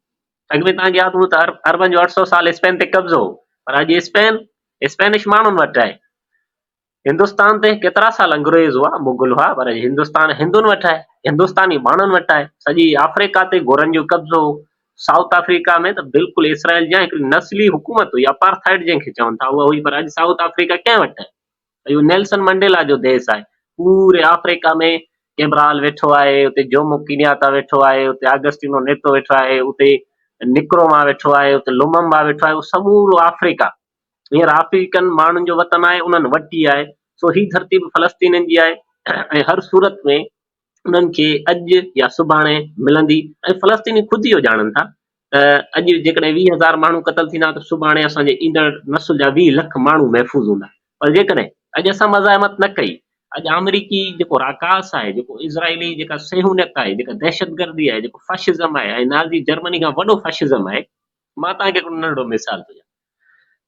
اڳ ۾ توهان کي ياد هوندو ته عربن جو 800 سال اسپين تي قبضو هو پر اڄ اسپين اسپينش ماڻهن وٽ آهي. هندستان تي ڪيترا سال انگريز هئا، مغل هئا، پر اڄ هندستان هندن وٽ آهي، هندستاني ماڻهن وٽ آهي. سڄي آفريڪا تي گورن جو قبضو هو. سائوٿ آفريڪا ۾ ته بلڪل اسرائيل جيان هڪڙي نسلي حڪومت هئي، اپارٿائيڊ جنهن کي چون ٿا اها هئي، پر اڄ سائوٿ آفريڪا ڪنهن وٽ آهي؟ اهو نيلسن منڊيلا جو ديس آهي. پوري آفريڪا ۾ ڪيبرال ويٺو آهي، اتي جومو ڪينياتا ويٺو آهي، اتي آگسٽينو نيتو ويٺو آهي، اتي نڪروما ويٺو آهي، اتي لوممبا ويٺو آهي، اهو سمورو آفريڪا هينئر آفريڪن ماڻهن جو وطن آهي، انهن وٽ ئي آهي، سو هي ڌرتي به فلسطينين جي آهي ۽ هر صورت ۾ انهن کي اڄ يا سڀاڻي ملندي ۽ فلسطيني خود اهو ڄاڻن ٿا ته اڄ جيڪڏهن 20 هزار ماڻهو قتل ٿيندا ته سڀاڻي اسان جي ايندڙ نسل جا 20 لک ماڻهو محفوظ هوندا پر جيڪڏهن اڄ اسان مزاحمت نه ڪئي، اڄ آمريڪي جيڪو راڪاس آهي، جيڪو اسرائيلي جيڪا صهيونيت آهي، جيڪا دهشتگردي آهي، جيڪو فاشزم آهي ۽ نازي جرمني کان وڏو فاشزم آهي، مان توهان کي هڪڙو ننڍڙو مثال ٿو ڏيان.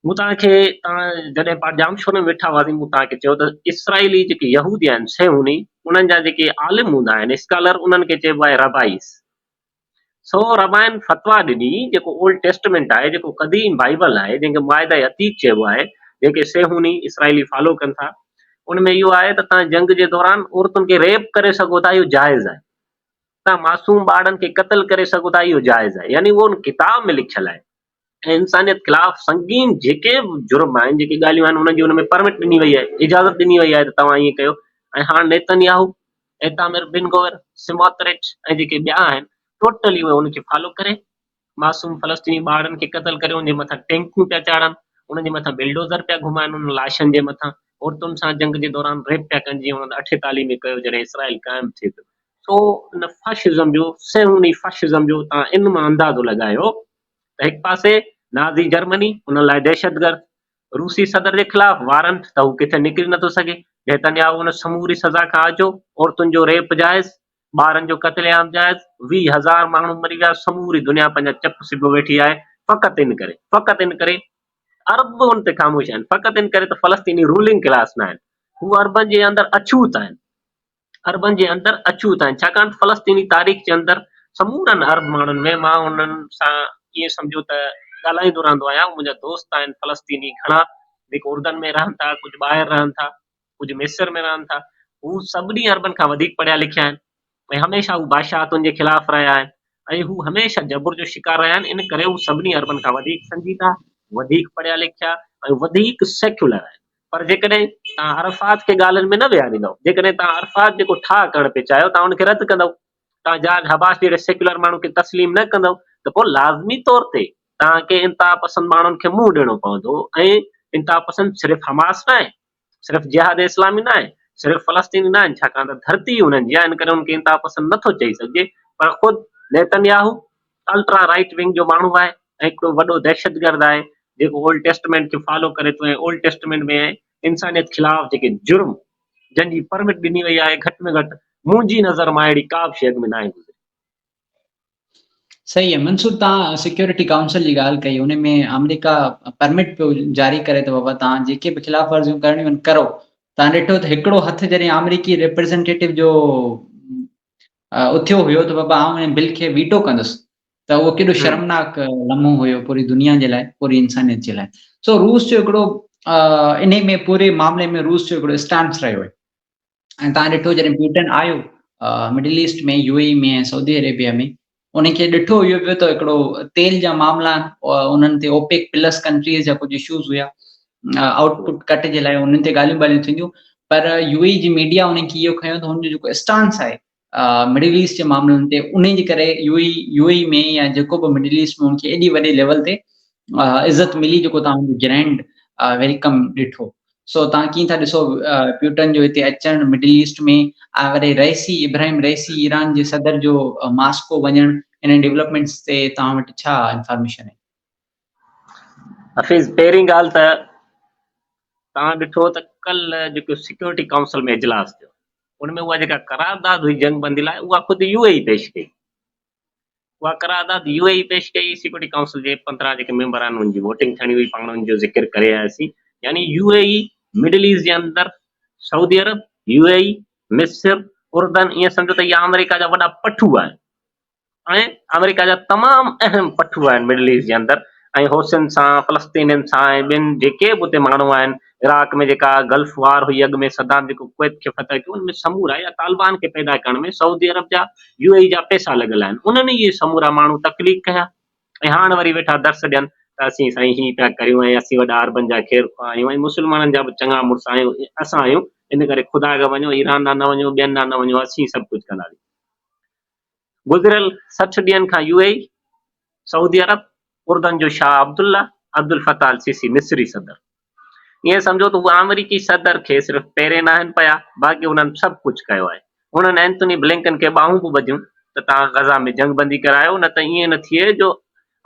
مون توهان کي توهان جڏهن پاڻ ڄامشوري ۾ ويٺا هئاسين مون توهان کي چيو ته اسرائيلي جيڪي يهودي آهن صهيوني انهن جا جيڪي عالم هوندا آهن اسڪالر انهن کي چئبو آهي ربائيس. سو ربائن فتويٰ ڏني جيڪو اولڊ ٽيسٽمينٽ آهي جيڪو قديم بائيبل آهي جنهن کي معاهده عتيق چئبو آهي جنهن کي صهيوني اسرائيلي فالو ڪن ٿا ان ۾ اهو آهي ته توهان جنگ جي دوران عورتن کي ريپ ڪري سگهو ٿا اهو جائز آهي. توهان معصوم ٻارڙن کي قتل ڪري سگهو ٿا اهو جائز آهي يعني اهو ان ڪتاب ۾ لکيل آهي ۽ انسانيت خلاف سنگين جيڪي به جرم آهن جيڪي ڳالهيون آهن انهن جي ان ۾ پرمٽ ڏني وئي آهي اجازت ڏني وئي آهي ته توهان ائين ڪيو ۽ هاڻ نيتن ياهو ايتامر بن گوئر سموتريچ ۽ جيڪي ٻيا آهن ٽوٽلي اهي ان کي فالو ڪري معصوم فلسطيني ٻارڙن کي قتل ڪري ان جي مٿان ٽينڪون پيا چاڙهن، انهن جي مٿان بلڊوزر پيا گهمائن، انهن لاشن جي مٿان عورتن سان جنگ جي دوران ريپ پيا ڪن جيئن انهن اٺيتاليهه ۾ ڪيو جڏهن اسرائيل قائم ٿئي پيو. سو ان فاشزم جو صهيوني فاشزم جو توهان ان مان اندازو لڳايو ته هڪ پاسي نازي جرمني انهن لاء دهشتگرد، روسي صدر جي خلاف وارنٽ ته هو ڪٿي نڪري نٿو سگهي، نيتنياهو ان سموري سزا کان آجو، عورتن جو ريپ جائز، ٻارن جو قتل عام جائز، 20 هزار ماڻهو مري ويا، سموري دنيا پنهنجا چپ سبيو ويٺي آهي، فقط ان ڪري، فقط ان ڪري عرب به ان تي خاموش آهن، فقط ان ڪري ته فلسطيني رولنگ ڪلاس نه آهن، هو عربن جي اندر اڇوت آهن، عربن جي اندر اڇوت آهن، ڇاڪاڻ ته فلسطيني تاريخ جي اندر سمورن عرب ماڻهن ۾ مان انهن سان ائين سمجهو ته ڳالهائيندو رهندو آهيان، منهنجا دوست آهن فلسطيني گهڻا جيڪي اردن ۾ رهن ٿا، ڪجهه ٻاهر رهن ٿا، ڪجهه مصر ۾ رهن ٿا، هو سڀني عربن کان وڌيڪ پڙهيا لکيا آهن ۽ هميشه هو بادشاهتن جي خلاف رهيا آهن ۽ هو هميشه جبر جو شڪار رهيا آهن، ان ڪري هو سڀني عربن کان وڌيڪ سنجيده، وڌيڪ پڙهيا لکيا ۽ وڌيڪ سيڪيولر آهن. پر جيڪڏهن توهان عرفات کي ڳالهين ۾ نه ويهاريندؤ، جيڪڏهن توهان عرفات جيڪو ٺاهه ڪرڻ پئي چاهيو، توهان ان کي رد ڪندؤ، توهان جارج حباش جهڙي سيڪيولر ماڻهو کي تسليم نه ڪندؤ ته پوء لازمي طور تي توهان کي انتهاپسند ماڻهن کي منهن ڏيڻو پوندو ۽ انتهاپسند صرف حماس ناهي، صرف جهاد اسلامي ناهي، صرف فلسطيني ناهن، ڇاڪاڻ ته ڌرتي ئي انهن جي آهي، ان ڪري انهن کي انتهاپسند نٿو چئي سگهجي، پر خود نيتن ياهو الٽرا رائيٽ ونگ جو ماڻهو آهي ۽ هڪڙو وڏو دهشتگرد آهي، جيڪو اولڊ ٽيسٽمينٽ کي فالو ڪري ٿو ۽ اولڊ ٽيسٽمينٽ ۾ انسانيت خلاف جيڪي جرم جن جي پرمٽ ڏني وئي آهي، گهٽ ۾ گهٽ منهنجي نظر مان اهڙي ڪا به شيء اڳ ۾ ناهي گذري. صحيح آهي منصور توهان سيڪيورٽي ڪائونسل جي ڳالهه ڪئي ان ۾ آمريڪا پرمٽ پيو جاري ڪري ته بابا توهان جيڪي به خلاف ورزيون ڪرڻيون آهن ڪرو توهان ڏٺو ته هڪڙو هٿ جڏهن آمريڪي ريپريزنٽيٽو جو اٿيو هيو ته بابا آئون ان بل کي ويٽو ڪندس ته اهو ڪيڏو شرمناڪ لمحو هيو پوري دنيا جي لاء پوري انسانيت جي لاء سو روس جو هڪڙو انهي ۾ پوري معاملي ۾ روس جو هڪڙو اسٽانس رهيو آهي ۽ تان ڏٺو جڏهن پيوٽن آيو middle east ۾ U A ۾ ۽ Saudi Arabia ۾ ان کي ڏٺو اهو پيو ته هڪڙو تيل جا معاملا انهن تي اوپيڪ پلس ڪنٽريز جا ڪجهه اشوز هيا آئوٽ پٽ ڪٽ جي لاء انهن تي ڳالهيون ٻالهيون ٿينديون پر يو اي جي ميڊيا انهن کي اهو کنيو ته هن جو جيڪو اسٽانس آهي مڊل ايسٽ جي معاملن تي انهي جي ڪري يو اي يو اي ۾ يا جيڪو به مڊل ايسٽ ۾ ان کي ايڏي وڏي ليول تي عزت ملي جيڪو تان گرينڊ welcome ڏٺو سو تان ڪيئن ٿا ڏسو پيوٽن جو هتي اچڻ مڊل ايسٽ ۾ ۽ وري رئيسي ابراهيم رئيسي ايران جي صدر جو ماسڪو وڃڻ انهن ڊولپمينٽس تي توهان وٽ ڇا انفارميشن آهي؟ حفيظ پهرين ڳالهه ته توهان ڏٺو ته ڪلهه جيڪو سيڪيورٽي ڪائونسل ۾ اجلاس ٿيو ان ۾ اها جيڪا قرارداد هئي جنگ بندي لاء اها خود يو اي اي پيش ڪئي. اها قرارداد يو اي اي پيش ڪئي، سيڪيورٽي ڪائونسل جي 15 جيڪي ميمبر آهن انهن جي ووٽنگ ٿيڻي هئي، پاڻ ان جو ذڪر ڪري آياسين، يعني يو اي اي مڊل ايسٽ جي اندر سعودي عرب، يو اي اي، مصر، اردن ائين سمجهو ته اهي آمريڪا جا وڏا پٺو آهن ۽ آمريڪا جا تمام اهم پٺو آهن مڊل ايسٽ جي اندر ۽ حوثين سان فلسطينين سان ۽ ٻين جيڪي به اتي ماڻهو آهن عراق ۾ جيڪا گلف وار هئي اڳ ۾ صدام جيڪو ڪويت کي فتح ڪيو ان ۾ سمورا يا طالبان کي پيدا ڪرڻ ۾ سعودي عرب جا يو اي اي جا پئسا لڳل آهن انهن ئي اهي سمورا ماڻهو تخليق ڪيا ۽ هاڻ وري ويٺا درس ڏين ته اسين سائين هي پيا ڪريون ۽ اسين وڏا عربن جا خير خواهه آهيون ۽ مسلمانن جا به چڱا مڙس آهيون اسان آهيون ان ڪري خدا کي وڃو ايران ڏانهن نه وڃو ٻين ڏانهن نه وڃو اسين سڀ ڪجهه ڪنداسين گذريل 60 ڏينهن کان يو اي اي، سعودي عرب، اردن جو شاهه عبدالله، عبدالفتاح السيسي مصري صدر. ائين سمجهو ته هو آمريڪي صدر کي صرف پيرين ناهن پيا، باقي هنن سڀ ڪجهه ڪيو آهي. هنن اينٿوني بلنڪن کي ٻانهون به ٻڌيون ته توهان غزه ۾ جنگ بندي ڪرايو نه ته ائين نه ٿئي جو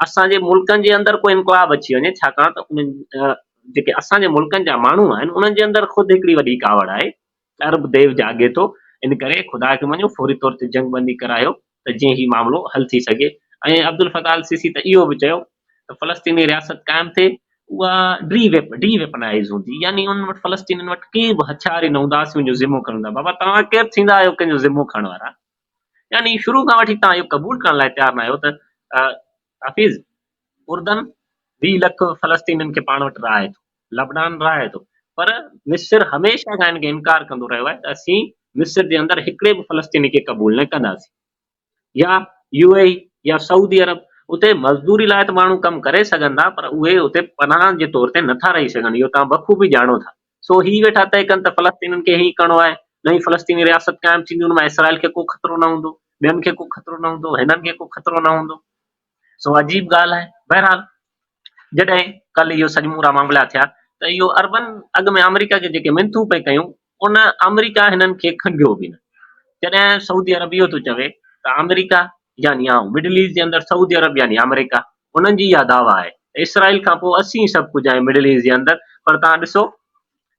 اسان جي ملڪن جي اندر ڪو انقلاب اچي وڃي ڇاڪاڻ ته انهن جيڪي اسان جي ملڪن جا ماڻهو آهن انهن جي اندر خود هڪڙي وڏي ڪاوڙ آهي عرب ديو جاڳي ٿو، ان ڪري خدا کي مڃو فوري طور تي جنگ بندي ڪرايو ته جيئن هي معاملو حل ٿي سگهي ۽ عبدالفتاح السيسي ته اهو به چيو ته فلسطيني رياست قائم ٿئي اها ڊي ويپ ڊي ويپنائيز هوندي يعني انهن وٽ فلسطينين وٽ ڪي به هٿيار ئي نه هوندا اسين ان جو ذمو کڻون ٿا بابا توهان ڪير ٿيندا آهيو ڪنهن جو ذمو کڻڻ وارا يعني شروع کان وٺي توهان اهو قبول ڪرڻ لاء تيار نه آهيو ته حفيظ اردن 20 لک فلسطينين کي پاڻ وٽ رهائي ٿو، لبنان رهائي ٿو، پر مصر هميشه کان ان کي انڪار ڪندو رهيو آهي ته اسين مصر جي اندر هڪڙي به فلسطيني کي قبول نه ڪنداسين. يا يو اي اي يا سعودي عرب اتي مزدوري لاء ته ماڻهو ڪم ڪري سگهن ٿا پر اهي اتي پناهه جي طور تي نٿا رهي سگهن اهو توهان بخوبي ڄاڻو ٿا. سو هي ويٺا طئي ڪن ته فلسطينين کي هيئن ڪرڻو آهي، نئين فلسطيني رياست قائم ٿيندي ان مان اسرائيل کي ڪو خطرو نه هوندو، ٻين کي ڪو خطرو نه هوندو، هنن کي ڪو خطرو نه هوندو. سو عجيب ڳالهه آهي. بهرحال جڏهن ڪلهه اهو سڄمورا معاملا ٿيا ته اهو عربن اڳ ۾ آمريڪا کي جيڪي منٿون پئي ڪيون ان آمريڪا هنن کي کنگهيو به نه. جڏهن سعودي عرب اهو ٿو چوي ته آمريڪا يعني آئون، مڊل ايسٽ جي اندر سعودي عرب يعني آمريڪا انهن جي اها دعويٰ آهي ته اسرائيل کان پوء اسين سڀ ڪجهه آهيون مڊل ايسٽ جي اندر پر توهان ڏسو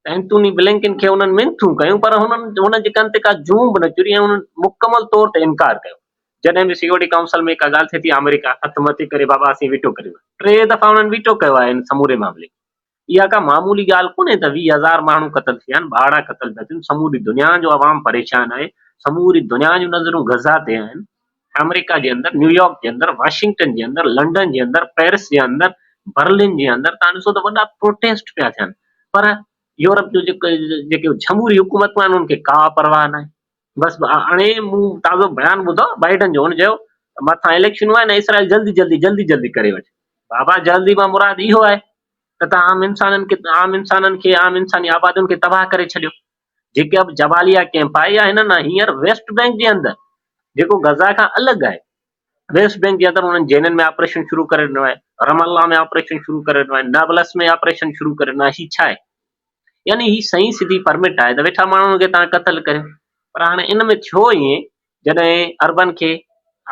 ته اينتوني بلنڪن کي انهن منٿون ڪيون پر هنن هن جي ڪن تي ڪا جون به نه چري ۽ انهن مڪمل طور تي انڪار ڪيو. جڏهن به سيڪيورٽي ڪائونسل ۾ ڪا ڳالهه ٿئي ٿي آمريڪا هٿ مٿي ڪري بابا اسين ويٽو ڪريون ٿا. ٽي دفعا انهن ويٽو ڪيو آهي ان سموري معاملي کي. اها ڪا معمولي ڳالهه ڪونهي ته 20 هزار ماڻهو قتل ٿي ويا آهن، ٻارڙا قتل پيا ٿين، سموري دنيا جو عوام پريشان آهي، سموري دنيا جون نظرون غزه تي آهن. آمريڪا جي اندر، نيويارڪ جي اندر، واشنگٽن جي اندر، لنڊن جي اندر، پيرس جي اندر، برلن جي اندر تان ڏسو ته وڏا پروٽيسٽ پيا ٿين پر يورپ جو جيڪي جمهوري حڪومتون آهن انهن کي ڪا پرواهه ناهي. بس هاڻي مون تازو بيان ٻڌو بائيڊن جو هن چيو ته مٿان اليڪشنون آهن ۽ اسرائيل جلدي جلدي جلدي جلدي ڪري وٺي بابا جلدي مان مراد اهو آهي ته تان عام انسانن کي عام انسانن کي عام انساني آبادين کي تباهه ڪري ڇڏيو جيڪي اب جباليا ڪيمپ آهي يا هنن هينئر ويسٽ بينڪ جي اندر جيڪو غزا کان الڳ آهي ويسٽ بينڪ جي اندر انهن جينن ۾ آپريشن شروع ڪري ڏنو آهي رم الله ۾ آپريشن شروع ڪري ڏنو آهي نابلس ۾ آپريشن شروع ڪري ڏنو آهي هي ڇا آهي يعني هي سئين سڌي پرمٽ آهي ته ويٺا ماڻهن کي توهان قتل ڪريو پر هاڻي ان ۾ ٿيو ائين جڏهن عربن کي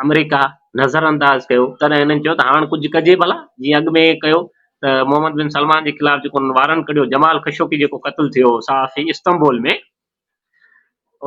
آمريڪا نظر انداز ڪيو تڏهن هنن چيو ته هاڻ ڪجهه ڪجي ڀلا جيئن اڳ ۾ ڪيو ته محمد بن سلمان جي خلاف جيڪو هنن وارنٽ ڪڍيو جمال خشوقي جيڪو قتل ٿيو صحافي استنبول ۾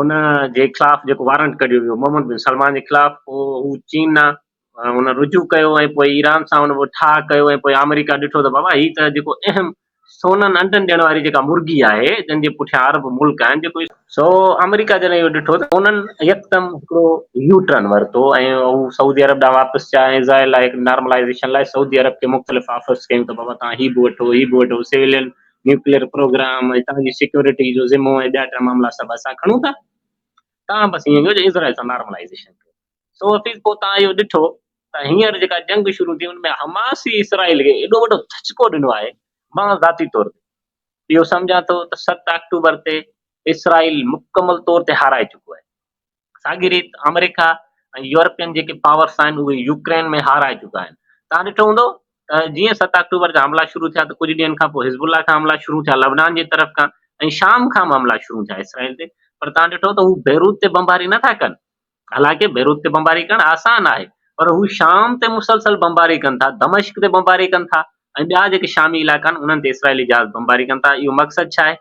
ان جي خلاف جيڪو وارنٽ ڪڍيو ويو محمد بن سلمان جي خلاف پوء هو چين ڏانهن هن رجوع ڪيو ۽ پوء ايران سان هن ٺاهه ڪيو ۽ پوء آمريڪا ڏٺو ته بابا هي ته جيڪو اهم سونن انڊن ڏيڻ واري جيڪا مرغي آهي جنھن جي پٺيان عرب ملڪ آهن جيڪو سو آمريڪا جڏهن اهو ڏٺو ته انهن يڪدم هڪڙو يو ٽرن ورتو ۽ هو سعودي عرب ڏانهن واپس ٿيا ۽ اسرائيل لاء هڪ نارملائيزيشن لاء سعودي عرب کي مختلف آفرز ڪيون ته بابا توهان هي به وٺو هي به وٺو سويلين نيوڪليئر پروگرام ۽ توهان جي سيڪيورٽي جو ذمو ۽ ٻيا ٽيا معاملا سڀ اسان کڻون ٿا توهان بس ائين ڪيو جو اسرائيل سان نارملائيزيشن ڪيو. سو حفيظ پوء توهان اهو ڏٺو ته هينئر جيڪا جنگ شروع ٿي ان ۾ حماس ئي اسرائيل کي ايڏو وڏو ڌچڪو ڏنو آهي مان ذاتي طور تي اهو سمجهان ٿو ته 7 آڪٽوبر تي اسرائيل مڪمل طور تي هارائي چڪو آهي ساڳي ريت آمريڪا ۽ يورپين جيڪي پاورس آهن اهي يوڪرين ۾ هارائي چڪا آهن توهان ڏٺو هوندو ته جيئن 7 آڪٽوبر جا حملا شروع ٿيا ته ڪجهه ڏينهن کان پوء حزب الله کان حملا شروع ٿيا لبنان جي طرف کان ۽ شام کان به حملا شروع ٿيا اسرائيل تي پر توهان ڏٺو ته هو بيروت تي بمباري نٿا ڪن حالانڪه بيروت تي بمباري ڪرڻ آسان آهي پر هو شام تي مسلسل بمباري ڪن ٿا، دمشق تي بمباري ڪن ٿا ۽ ٻيا جيڪي شامي علائقا آهن انهن تي اسرائيلي جهاز بمباري ڪن ٿا. اهو مقصد ڇا آهي؟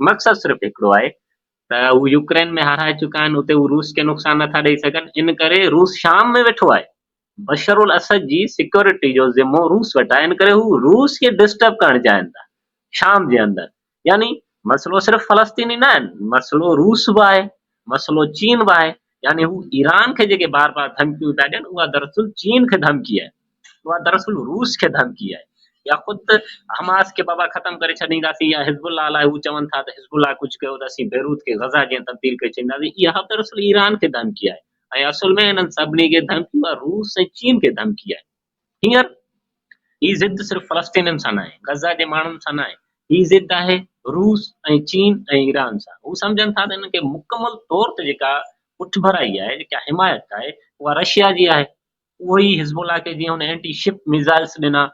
مقصد صرف هڪڙو آهي ته هو يوڪرين ۾ هارائي چڪا آهن، اتي هو روس کي نقصان نٿا ڏئي سگهن، ان ڪري روس شام ۾ ويٺو آهي. بشر الاسد جي سيڪيورٽي جو ذمو روس وٽ آهي ان ڪري هو روس کي ڊسٽرب ڪرڻ چاهين ٿا شام جي اندر يعني مسئلو صرف فلسطيني نه آهن مسئلو روس به آهي مسئلو چين به آهي يعني هو ايران کي جيڪي بار بار ڌمڪيون پيا ڏين اها دراصل چين کي ڌمڪي آهي اها دراصل روس کي ڌمڪي آهي يا خود حماس کي بابا ختم ڪري ڇڏينداسين يا حزب الله لاء هو چون ٿا ته حزب الله ڪجهه ڪيو ته اسين بيروت کي غزه جيان تبديل ڪري ڇڏينداسين اها دراصل ايران کي ڌمڪي آهي ۽ اصل ۾ انهن سڀني کي ڌمڪي اها روس ۽ چين کي ڌمڪي آهي. هينئر هي ضد صرف فلسطينين سان ناهي، غزه جي ماڻهن سان ناهي، هي ضد آهي روس ۽ چين ۽ ايران سان. هو سمجهن ٿا ته انهن کي مڪمل طور تي جيڪا پٺڀرائي آهي، جيڪا حمايت آهي، اها رشيا جي آهي. اهو ئي حزب الله کي جيئن هن اينٽي شپ ميزائلز ڏنا،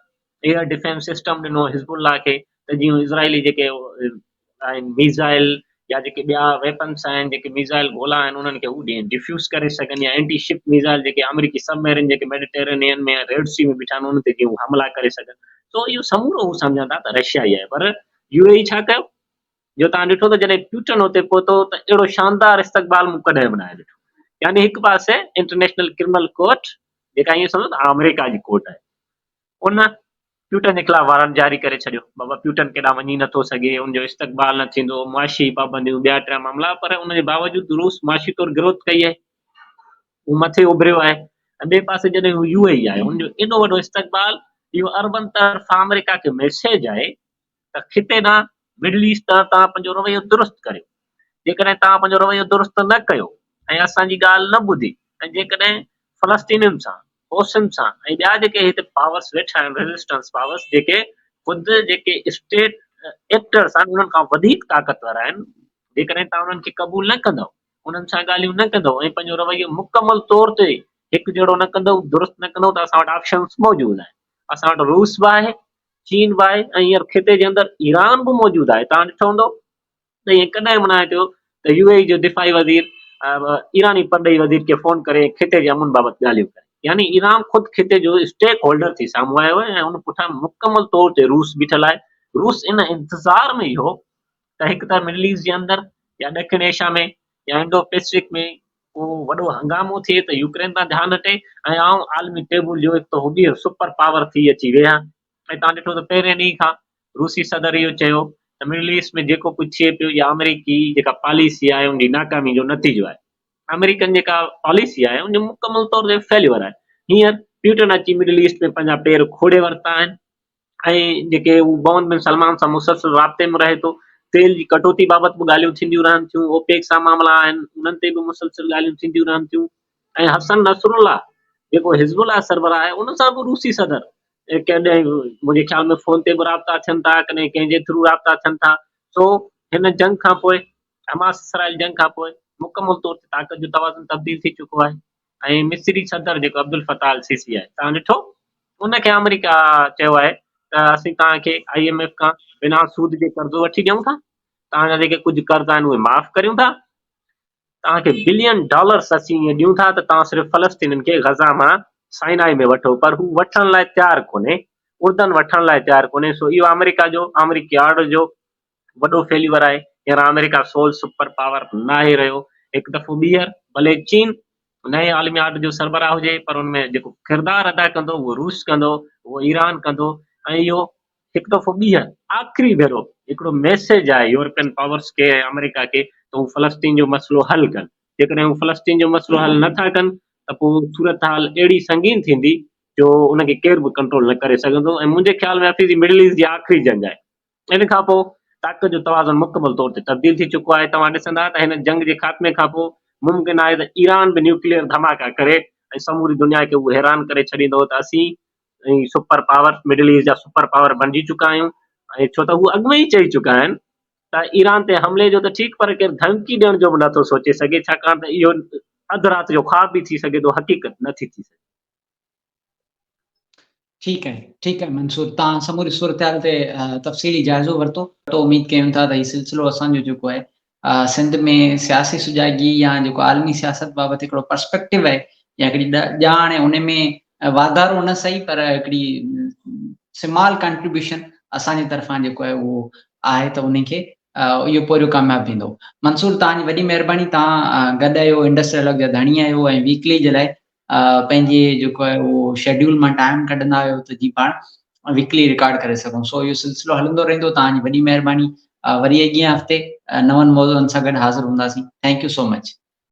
ايئر ڊفينس سسٽم ڏنو حزب الله کي ته جيئن اسرائيلي جيڪي آهن ميزائل يا جيڪي ٻيا ويپنس آهن جيڪي ميزائل گولا آهن انهن کي هو ڊفيوز ڪري سگهن يا اينٽي شپ ميزائل جيڪي آمريڪي سب ميرين جيڪي ميڊيٽيرينين ۾ ريڊ سي ۾ بيٺا آهن انهن تي جيئن هو حملا ڪري سگهن سو اهو سمورو هو سمجهن ٿا ته رشيا ئي آهي پر يو اي اي ڇا ڪيو جو توهان ڏٺو ته جڏهن پيوٽن اتي پهتو ته اهڙو شاندار استقبال مون ڪڏهن به ناهي ڏٺو يعني هڪ پاسي انٽرنيشنل ڪرمنل ڪورٽ جيڪا ائين سمجهو ته آمريڪا جي ڪورٽ آهي ان پيوٽن جي خلاف وارنٽ جاري ڪري ڇڏيو بابا پيوٽن ڪيڏانهن وڃي نٿو سگهي ان جو استقبال نه ٿيندو معاشي پابنديون ٻيا ٽيا معاملا پر ان جي باوجود روس معاشي طور گروٿ ڪئي آهي هو مٿي اڀريو آهي ۽ ٻئي پاسي جڏهن هو يو اي اي آيو ان جو ايڏو وڏو استقبال اهو عربن طرفان آمريڪا کي ميسيج آهي ته خطي ڏانهن، مڊل ايسٽ ڏانهن توهان پنهنجو رويو درست ڪريو. جيڪڏهن توهان پنهنجو رويو درست نه ڪيو ۽ اسان جي ڳالهه نه ٻڌي ۽ جيڪڏهن فلسطينين سان، حوثين سان ۽ ٻيا جيڪي هتي پاورس ويٺا آهن ريزسٽنس پاورس جيڪي خود جيڪي اسٽيٽ ايڪٽرس آهن انهن کان وڌيڪ طاقتور آهن، جيڪڏهن توهان انهن کي قبول نه ڪندؤ، انهن سان ڳالهيون نه ڪندؤ ۽ پنهنجو رويو مڪمل طور تي هڪ جهڙو نه ڪندؤ، درست نه ڪندؤ ته اسان وٽ آپشنس موجود آهن. اسان وٽ روس به آهي، چين به آهي ۽ هينئر خطي جي اندر ايران به موجود آهي توهان ڏٺو هوندو ته ائين ڪڏهن به ناهي ٿيو ته يو اي اي جو دفاعي وزير ايراني پرڏيهي وزير کي فون ڪري خطي جي امن بابت ڳالهيون ڪري يعني ايران خود خطي جو اسٽيڪ هولڊر ٿي سامهون آيو آهي ۽ ان پٺيان مڪمل طور تي روس بيٺل آهي روس ان انتظار ۾ ئي هو ته هڪ ته مڊل ايسٽ جي اندر يا ڏکڻ ايشيا ۾ يا انڊو پيسفڪ ۾ ڪو وڏو هنگامو ٿئي ته يوڪرين تان ڌيان هٽي ۽ آئون عالمي ٽيبل جو هڪ دفعو ٻيهر سپر پاور ٿي اچي ويهان ۽ توهان ڏٺو ته پهرين ڏينهن کان روسي صدر اهو چيو ته مڊل ايسٽ ۾ جيڪو ڪجهه ٿئي پيو اها آمريڪي جيڪا پاليسي آهي ان جي ناڪامي جو نتيجو آهي آمريڪن جيڪا پاليسي آهي ان جو مڪمل طور تي فيليور آهي هينئر پيوٽن اچي مڊل ايسٽ ۾ پنهنجا پير کوڙي ورتا آهن ۽ جيڪي هو محمد بن سلمان سان مسلسل رابطي ۾ رهي ٿو، تيل جي ڪٽوتي بابت به ڳالهيون ٿينديون رهن ٿيون، اوپيڪ سان معاملا آهن انهن تي به مسلسل ڳالهيون ٿينديون رهن ٿيون ۽ حسن نصرالله جيڪو حزب الله سربراهه آهي ان سان به روسي صدر ڪڏهن منهنجي خيال ۾ فون تي به رابطا ٿين ٿا ڪڏهن ڪنهن جي ٿرو رابطا ٿين ٿا سو هن جنگ کان پوء حماس اسرائيل جنگ کان پوء مڪمل طور تي طاقت جو توازن تبديل ٿي چڪو آهي. ۽ مصري صدر جيڪو عبدالفتاح السيسي آهي توهان ڏٺو ان کي آمريڪا چيو آهي ته اسين توهان کي I M F کان بنا سود جي قرضو وٺي ڏيون ٿا توهان جا جيڪي ڪجهه قرض آهن اهي معاف ڪريون ٿا توهان کي بلين ڊالرس اسين ائين ڏيون ٿا ته توهان صرف فلسطينين کي غزا مان سائنائي ۾ وٺو پر هو وٺڻ لاء تيار ڪونهي اردن وٺڻ لاء تيار ڪونهي سو اهو آمريڪا جو آمريڪي آرڊر جو وڏو فيليور آهي، هينئر آمريڪا سول سپر پاور ناهي رهيو، هڪ دفعو ٻيهر ڀلي چين نئين عالمي آرڊر جو سربراهه هجي پر ان ۾ جيڪو ڪردار ادا ڪندو اهو روس ڪندو، اهو ايران ڪندو ۽ اهو هڪ دفعو ٻيهر آخري ڀيرو هڪڙو ميسيج آهي يورپين پاورز کي ۽ آمريڪا کي ته هو فلسطين جو مسئلو حل ڪن، جيڪڏهن هو فلسطين جو مسئلو حل نه ٿا ڪن ته پوء صورتحال اهڙي سنگين ٿيندي جو ان کي ڪير به ڪنٽرول نه ڪري سگهندو ۽ منهنجي خيال ۾ حفيظ هي مڊل ايسٽ جي آخري جنگ آهي. ان کان پوء طاقت جو توازن مڪمل طور تي تبديل ٿي چڪو آهي. توهان ڏسندا ته هن جنگ جي خاتمي کان پوء ممڪن آهي ته ايران به نيوڪليئر ڌماڪا ڪري ۽ سموري دنيا کي اهو حيران ڪري ڇڏيندو ته اسين سپر پاور مڊل ايسٽ جا سپر پاور بڻجي چڪا آهيون ۽ ڇو ته هو اڳ ۾ ئي چئي چڪا آهن ته ايران تي حملي جو ته ٺيڪ پر ڪير ڌمڪي ڏيڻ جو به نٿو سوچي سگهي ڇاڪاڻ ته اهو اڌ رات جو خواب به ٿي سگهي ٿو حقيقت نٿي ٿي سگهي. ٺيڪ آهي ٺيڪ آهي منصور تان سموري صورتحال تي تفصيلي جائزو ورتو تو اميد ڪيون ٿا ته هي سلسلو اسان جو جيڪو آهي سنڌ ۾ سياسي سجاڳي يا جيڪو عالمي سياست بابت هڪڙو پرسپيڪٽو آهي يا هڪڙي ڄاڻ آهي ان ۾ واڌارو نه سهي پر هڪڙي سمال ڪنٽريبيوشن اسان جي طرفان جيڪو آهي اهو آهي ته ان کي اهو پورهيو ڪامياب ٿيندو منصور تان جي وڏي مهرباني تان گڏ آهيو انڊس ڊائلاگ جا ڌڻي آهيو ۽ ويڪلي جي لاء پنهنجي جيڪو آهي اهو شيڊيول مان ٽائيم ڪڍندا آهيو ته جي پاڻ ويڪلي رڪارڊ ڪري سگهون سو اهو سلسلو هلندو رهندو توهان جي وڏي مهرباني وري اڳئين هفتي نون موضوعن سان گڏ حاضر هونداسين thank you so much.